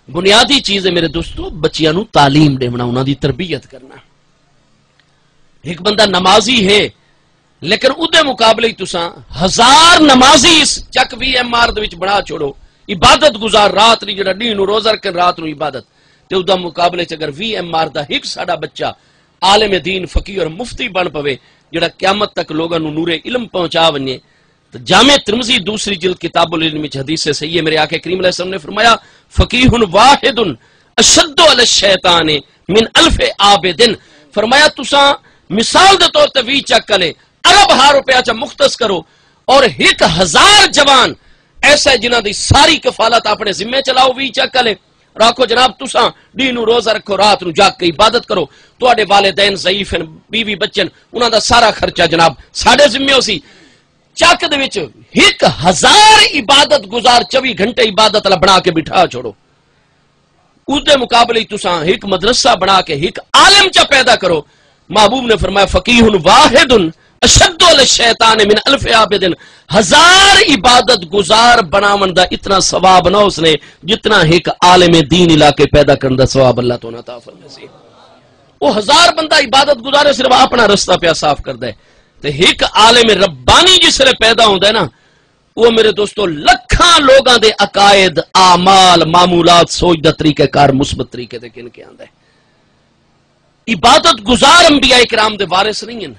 بنیادی چیز ہے میرے دوستو، بچیاں نو تعلیم ڈیونا، انہاں دی تربیت کرنا۔ ایک بندہ نمازی ہے، لیکن اودے مقابلے ہی تساں ہزار نمازی اس چک وی ایم آر دے وچ بنا چھوڑو، عبادت گزار رات نی، جڑا ڈینھ نو روزہ رکھن رات نو عبادت، تے اودے مقابلے چ اگر وی ایم آر دا ایک ساڈا بچہ عالم دین، فقیہ اور مفتی بن پوے، جڑا قیامت تک لوگاں نو نور علم پہنچا ونجے، تو جامع ترمذی دوسری جلد کتاب العلم وچ حدیث صحیح ہے، میرے آقا کریم علیہ السلام نے فرمایا، فقیہ واحد اشد علی الشیطان من الف عابد۔ فرمایا تساں مثال دے طور تے وی چک لے، ارب ہا روپیہ چا مختص کرو، اور ایک ہزار جوان ایسا ہے جنہاں دی ساری کفالت اپنے ذمے چ لاؤ، وی چک لے، اور آکھو جناب تساں ڈینھ نو روزہ رکھو، رات نو جاگ کے عبادت کرو، تہاڈے والدین ضعیف ہیں، بیوی بچن، انہاں دا سارا خرچہ جناب ساڈے ذمے ہو سی۔ چک دے وچ ہک ہزار عبادت گزار چوی گھنٹے عبادت والا بنا کے بٹھا چھوڑو۔ اس دے مقابلے وچ تساں ہک مدرسہ بنا کے ہک عالم چا پیدا کرو۔ محبوب نے فرمایا، فقیہ واحد اشد علی الشیطان من الف عابد۔ ہزار عبادت گزار بناون دا اتنا ثواب نہ اس نے جتنا ہک عالم دین علاقے پیدا کرن دا ثواب اللہ تو عطا فرمائے سی۔ وہ ہزار بندہ عبادت گزارے صرف اپنا رستہ پیا صاف کردا ہے۔ تے ہک عالم ربانی جس لے پیدا ہوندا ہے نا، وہ میرے دوستو لکھاں لوگاں دے عقائد، اعمال، معمولات، سوچ دا طریقہ کار مثبت طریقے تے گھن کے آندا ہے۔ عبادت گزار انبیاء کرام دے وارث نہیں ہیں۔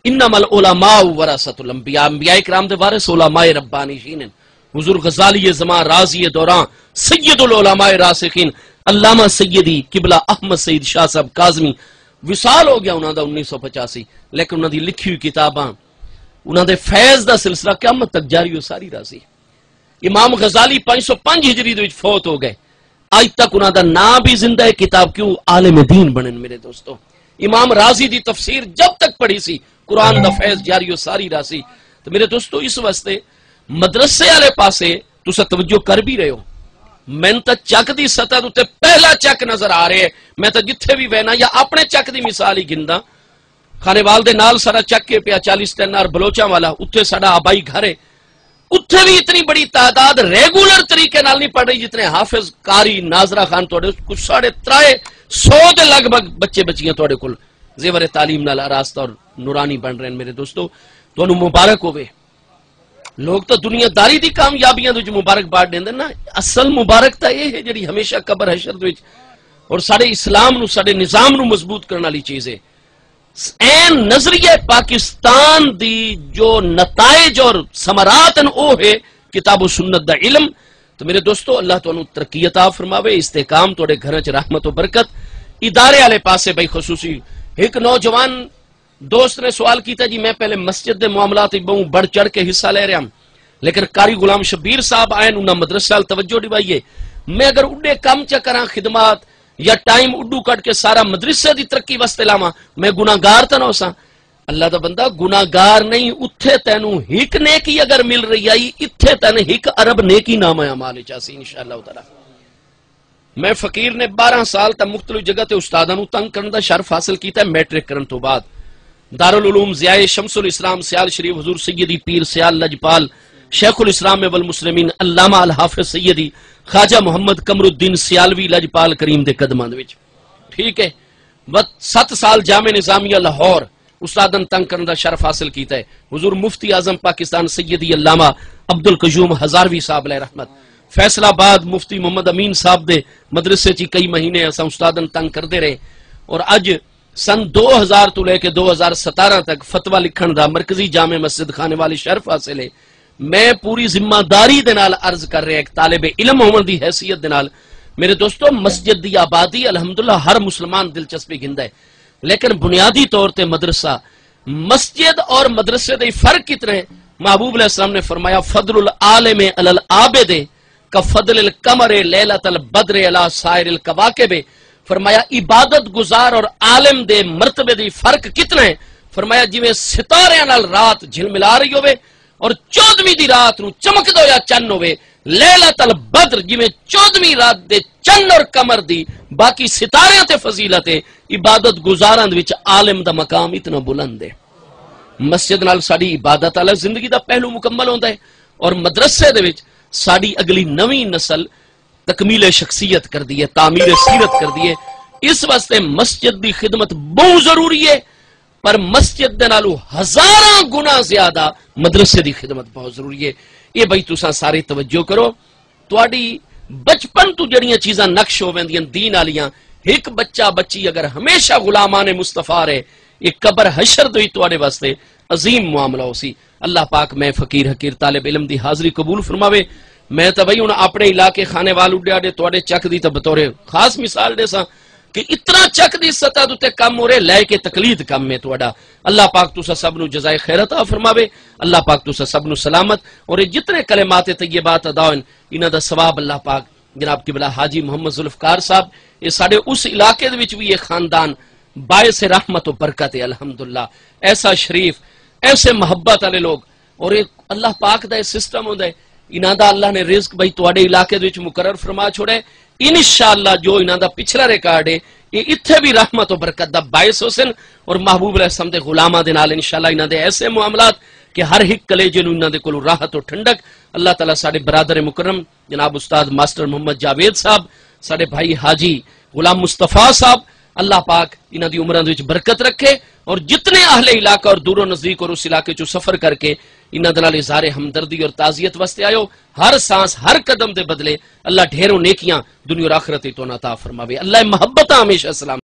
انما العلماء ورثۃ الانبیاء، انبیاء کرام دے وارث علماء ربانیین ہیں۔ حضور غزالی زمان، رازی دوران، سید العلماء راسخین، علامہ سیدی قبلہ احمد سعید شاہ صاحب کاظمی، وصال ہو گیا انہاں دا انیس سو پچاسی، لیکن انہاں دی لکھی ہوئی کتاباں، انہاں دے فیض دا سلسلہ قیامت تک جاری و ساری رہسی۔ امام غزالی پنج سو پنج ہجری دے وچ فوت ہو گئے، اج تک انہاں دا نام بھی زندہ ہے، کتاب کیوں عالم دین بنن میرے دوستو۔ امام رازی دی تفسیر جب تک پڑھی سی، قرآن دا فیض جاری و ساری رہسی۔ تو میرے دوستو، اس واسطے مدرسے والے پاسے تساں توجہ کر بھی رہے ہو۔ میں تاں چک دی سطح دے اُتے پہلا چک نظر آ رہے ہے۔ میں تاں جتھے بھی وینا یا اپنے چک دی مثال ہی گھندا، خانیوال دے نال سارا چک کے پیا چالیس تین آر بلوچاں والا، اتھے ساڈا آبائی گھر ہے، اتھے بھی اتنی بڑی تعداد ریگولر طریقے نال نہیں پڑھ رہی جتنے حافظ قاری ناظرہ خان تہاڈے کچھ ساڑھے ترائے سو دے لگ بھگ بچے بچیاں تہاڈے کول زیور تعلیم نال آراستہ اور نورانی بن رہے ہیں۔ میرے دوستو، تہانوں مبارک ہوے۔ لوگ تو دنیا داری دی کامیابیاں دے وچ مبارک باد ڈیندے نا، اصل مبارک تا یہ ہے جڑی ہمیشہ قبر حشر دے وچ اور ساڈے اسلام نو، ساڈے نظام نو مضبوط کرن والی چیز ہے۔ این نظریہ پاکستان دی جو نتائج اور ثمرات ہیں، او ہے کتاب و سنت دا علم۔ تو میرے دوستو، اللہ تانوں ترقی عطا فرماوے، استحکام، تہاڈے گھراں چ رحمت و برکت۔ ادارے والے پاسے بھائی خصوصی ایک نوجوان دوست نے سوال کیتا جی، میں پہلے مسجد دے معاملات وچ بہوں بڑھ چڑھ کے حصہ لے رہا ہوں، لیکن قاری غلام شبیر صاحب آئے، انہاں مدرسے وال توجہ ڈوائی ہے۔ میں اگر اڈے کم چا کراں خدمات یا ٹائم اڈو کٹ کے سارا مدرسے دی ترقی واسطے لاواں، میں گناہگار تاں نہ ہوساں؟ اللہ دا بندہ، گناہگار نہیں، اتھے تینوں ہک نیکی اگر مل رہی آئی، اتھے تین ہک ارب نیکی نامہ اعمال وچ آسی انشاءاللہ تعالی۔ میں فقیر نے بارہ سال تک مختلف جگہ تے استاداں نوں تنگ کرن دا شرف حاصل کیتا ہے۔ میٹرک کرن تو بعد دارالعلوم ضیاء شمس الاسلام سیال شریف حضور سیدی پیر سیال لجپال شیخ الاسلام والمسلمین علامہ الحافظ سیدی خواجہ محمد قمر الدین سیالوی لجپال کریم دے قدماں دے وچ، ٹھیک ہے، و ست سال جامعہ نظامیہ لاہور استاداں تنگ کرن دا شرف حاصل کیتا ہے۔ حضور مفتی اعظم پاکستان سیدی علامہ عبدالقیوم ہزاروی صاحب علیہ رحمت، فیصل آباد مفتی محمد امین صاحب دے مدرسے چی کئی مہینے اساں استاداں تنگ کردے رہے، اور اج سن دو ہزار تو لے کے دو ہزار ستارہ تک فتویٰ لکھن دا مرکزی جامع مسجد خانے والی شرف حاصل ہے۔ میں پوری ذمہ داری دے نال عرض کر رہا، ایک طالب علم ہوون دی حیثیت دے نال، میرے دوستو، مسجد دی آبادی الحمدللہ ہر مسلمان دلچسپی گھندا ہے، لیکن بنیادی طور تے مدرسہ، مسجد اور مدرسے دے فرق کتنے ہیں؟ محبوب علیہ السلام نے فرمایا، فضل العالم علی العابد کفضل القمر لیلۃ البدر علی سائر الکواکب۔ فرمایا، عبادت گزار اور عالم دے مرتبے دی فرق کتنا ہے؟ فرمایا، جویں ستاریاں نال رات جھلملا رہی ہوے اور چودھویں دی رات نو چمکدا ہویا چن ہوے، لیلۃ البدر، جویں چودھویں رات دے چن اور قمر دی باقی ستاریاں تے فضیلت ہے، عبادت گزاراں دے وچ عالم دا مقام اتنا بلند ہے۔ مسجد نال ساڈی عبادت والا زندگی دا پہلو مکمل ہوندا ہے، اور مدرسے دے وچ ساڈی اگلی نویں نسل تکمیل شخصیت کردی ہے، تعمیر سیرت کردی ہے۔ اس واسطے مسجد دی خدمت بہت ضروری ہے، پر مسجد دے نالوں ہزاراں گنا زیادہ مدرسے دی خدمت بہت ضروری ہے۔ یہ بھائی تساں سارے توجہ کرو، تہاڈی بچپن تو جڑیاں چیزاں نقش ہو ویندیاں دین آلیاں، ایک بچہ بچی اگر ہمیشہ غلامان مصطفیٰ رہے، یہ قبر حشر دے وچ تہاڈے واسطے عظیم معاملہ ہو سی۔ اللہ پاک میں فقیر حقیر طالب علم دی حاضری قبول فرماوے۔ میں تاں بھائی ہن اپنے علاقے خانے وال اڈیا ڈے تہاڈے چک دی تاں بطور خاص مثال ڈیساں کہ اتنا چک دی سطح دے تے کم ہو رہے، لے کے تقلید کم ہے تہاڈا۔ اللہ پاک تساں سب نو جزائے خیر عطا فرماوے۔ اللہ پاک تساں سب نو سلامت اور یہ جتنے کلمات طیبات ادا ہوئن، انہاں دا ثواب اللہ پاک جناب قبلہ حاجی محمد ذوالفقار صاحب، یہ ساڈے اس علاقے دے وچ بھی یہ خاندان باعث رحمت و برکت ہے۔ الحمدللہ، ایسا شریف، ایسے محبت والے لوگ، اور یہ اللہ پاک دا یہ سسٹم ہوندا ہے، انہاں دا اللہ نے رزق بھائی تہاڈے علاقے دے وچ مقرر فرما چھوڑے۔ انشاءاللہ جو انہاں دا پچھلا ریکارڈ ہے، یہ اتھے بھی رحمت و برکت دا باعث ہوسن، اور محبوب علیہ السلام دے غلاماں دے نال انشاءاللہ انہاں دے ایسے معاملات کہ ہر ہک کلیجے نوں انہاں دے کولوں راحت و ٹھنڈک۔ اللہ تعالیٰ ساڈے برادر مکرم جناب استاد ماسٹر محمد جاوید صاحب، ساڈے بھائی حاجی غلام مصطفیٰ صاحب، اللہ پاک انہاں دی عمراں دے وچ برکت رکھے، اور جتنے اہل علاقہ اور دور و نزدیک اور اس علاقے چوں سفر کر کے انہاں دے نال اظہار ہمدردی اور تعزیت واسطے آئے ہو، ہر سانس، ہر قدم دے بدلے اللہ ڈھیروں نیکیاں دنیا اور آخرت وچ تہاڈے نال عطا فرماوے۔ اللہ محبتاں ہمیشہ سلام